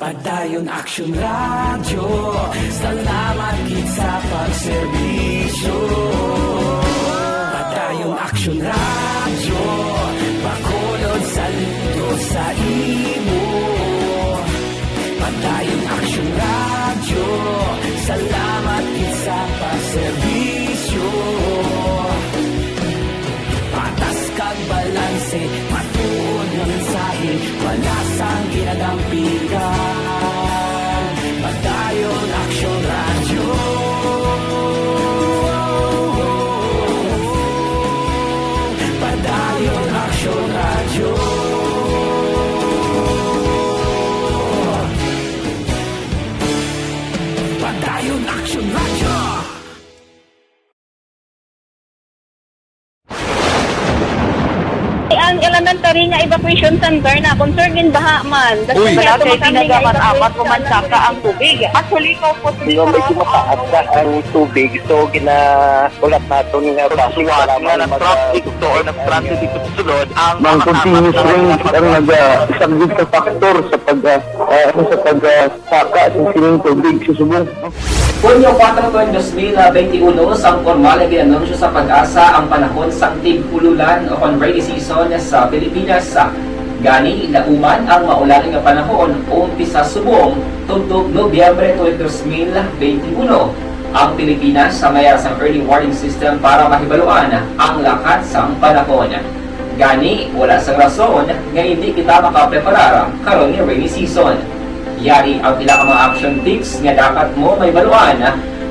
Padayon Aksyon Radyo, salamat gid sa pagserbisyo. Padayon Aksyon Radyo, Bacolod, saludo sa imo. Padayon Aksyon Radyo, salamat gid sa pagserbisyo. Patas kag balanse, matuod nga mensahe, wala sang ginadampigan. Padayon Aksyon Radyo. Padayon Aksyon Radyo. Padayon Aksyon Radyo. Ang elementary nga evacuation center na concern in baha man. Uy. Wala kay ginagamit apat o man saka ang tubig. Actually, ko po. Medyo mataas na ang tubig, so gina-, ulat naton nga base para nga mag-, nag-traffic to or nag-transit dito sa sulod ang mga continuous rain ang nag-, ah, isang big factor sa pag, ah, ah, ano, sa pag, ah, saka sa sining tubig sa subong. Hunyo kuwatro, dos mil benti uno, sang pormal nga gin-anunsyo sa PAGASA ang panahon sang tig-ululan o kon rainy season sa Pilipinas. Gani, lauman ang maulan nga panahon umpisa subong tubtob Nobyembre twenty, dos mil benti uno. Ang Pilipinas may ara sang early warning system para mahibaluan ang lakat sang panahon. Gani, wala sang rason nga indi kita makapreparar karon nga rainy season. Yari ang pila ka mga action tips nga dapat mo mahibaluan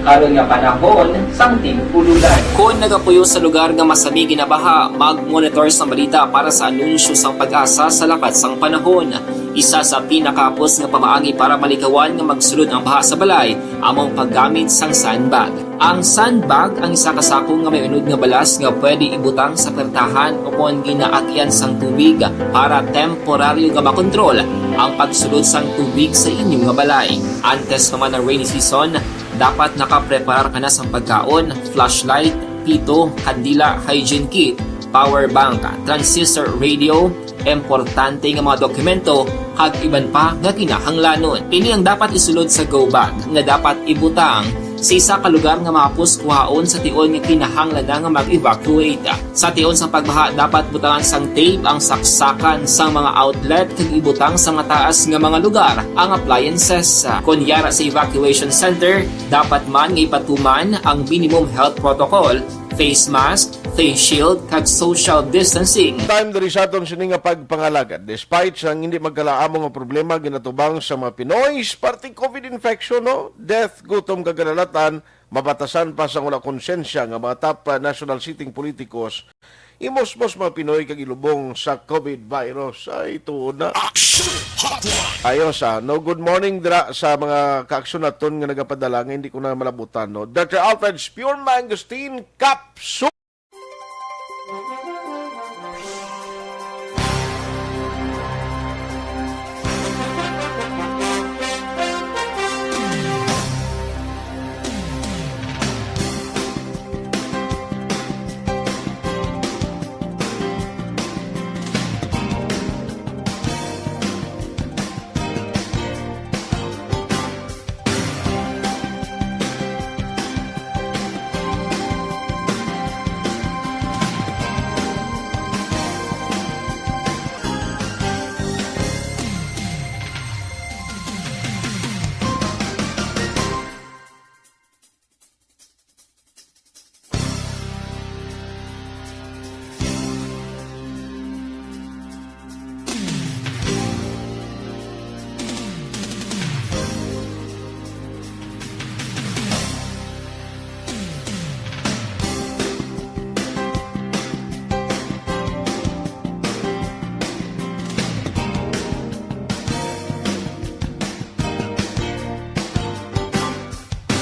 karon nga panahon sang tig-ululan. Kon nagapuyo sa lugar nga masami ginabaha, mag-monitor sang balita para sa anunsyo sang PAGASA sa lakat sang panahon. Isa sa pinakahapos nga pamaagi para malikawan nga magsulod ang baha sa balay amo ang paggamit sang sandbag. Ang sandbag ang isa ka sako nga may unod nga balas nga pwede ibutang sa pertahan o kon ginaagyan sang tubig para temporaryo nga makontrol ang pagsulod sang tubig sa inyo nga balay. Antes pa man ang rainy season, dapat nakapreparar ka na sang pagkaon, flashlight, pito, kandila, hygiene kit, power bank, transistor radio, importante nga mga dokumento, kag iban pa nga kinahanglanon. Ini ang dapat isulod sa go bag nga dapat ibutang sa isa ka lugar nga mahapos kuhaon sa tion nga kinahanglan na nga mag-evacuate. Sa tion sang pagbaha, dapat butangan sang tape ang saksakan sang mga outlet kag ibutang sa mataas nga mga lugar ang appliances. Kon yara sa evacuation center, dapat man nga ipatuman ang minimum health protocol, face mask, face shield, kag social distancing. Time diri sa aton sini nga pagpangalagad. Despite sang hindi magkalaamo nga problema ginatubang sa mga Pinoy, parte COVID infection, no? Death, gutom, kag kadalatan, mabatasan pa sang wala konsensya nga mga top, ah, national sitting politikos, imusmos mga Pinoy kag ilubong sa COVID virus. Ay, tuod na. Action Hotline. Ayos, ah. No, good morning dira sa mga kaaksyon naton nga nagapadala nga hindi ko na malabutan, no. Doctor Alfred Spure Mangosteen, Kap Su-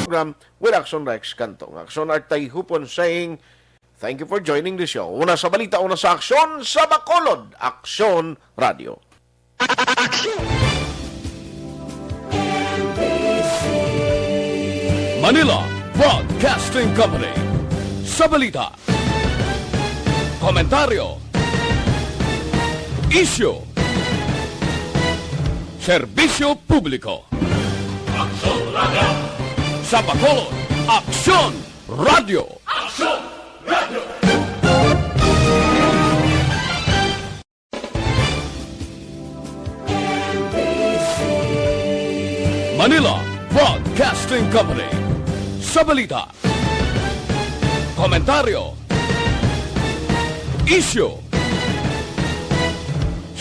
Program with Action Rex Cantong. Action Art Tayhupon saying, thank you for joining the show. Una sa balita, una sa aksyon, sa Bacolod, Aksyon Radio. Manila Broadcasting Company. Sa balita, komentaryo, isyu, serbisyo publiko. Aksyon Radio. Sa Bacolod, Aksyon Radio. Aksyon Radio. Manila Broadcasting Company. Sa balita, komentaryo, isyu,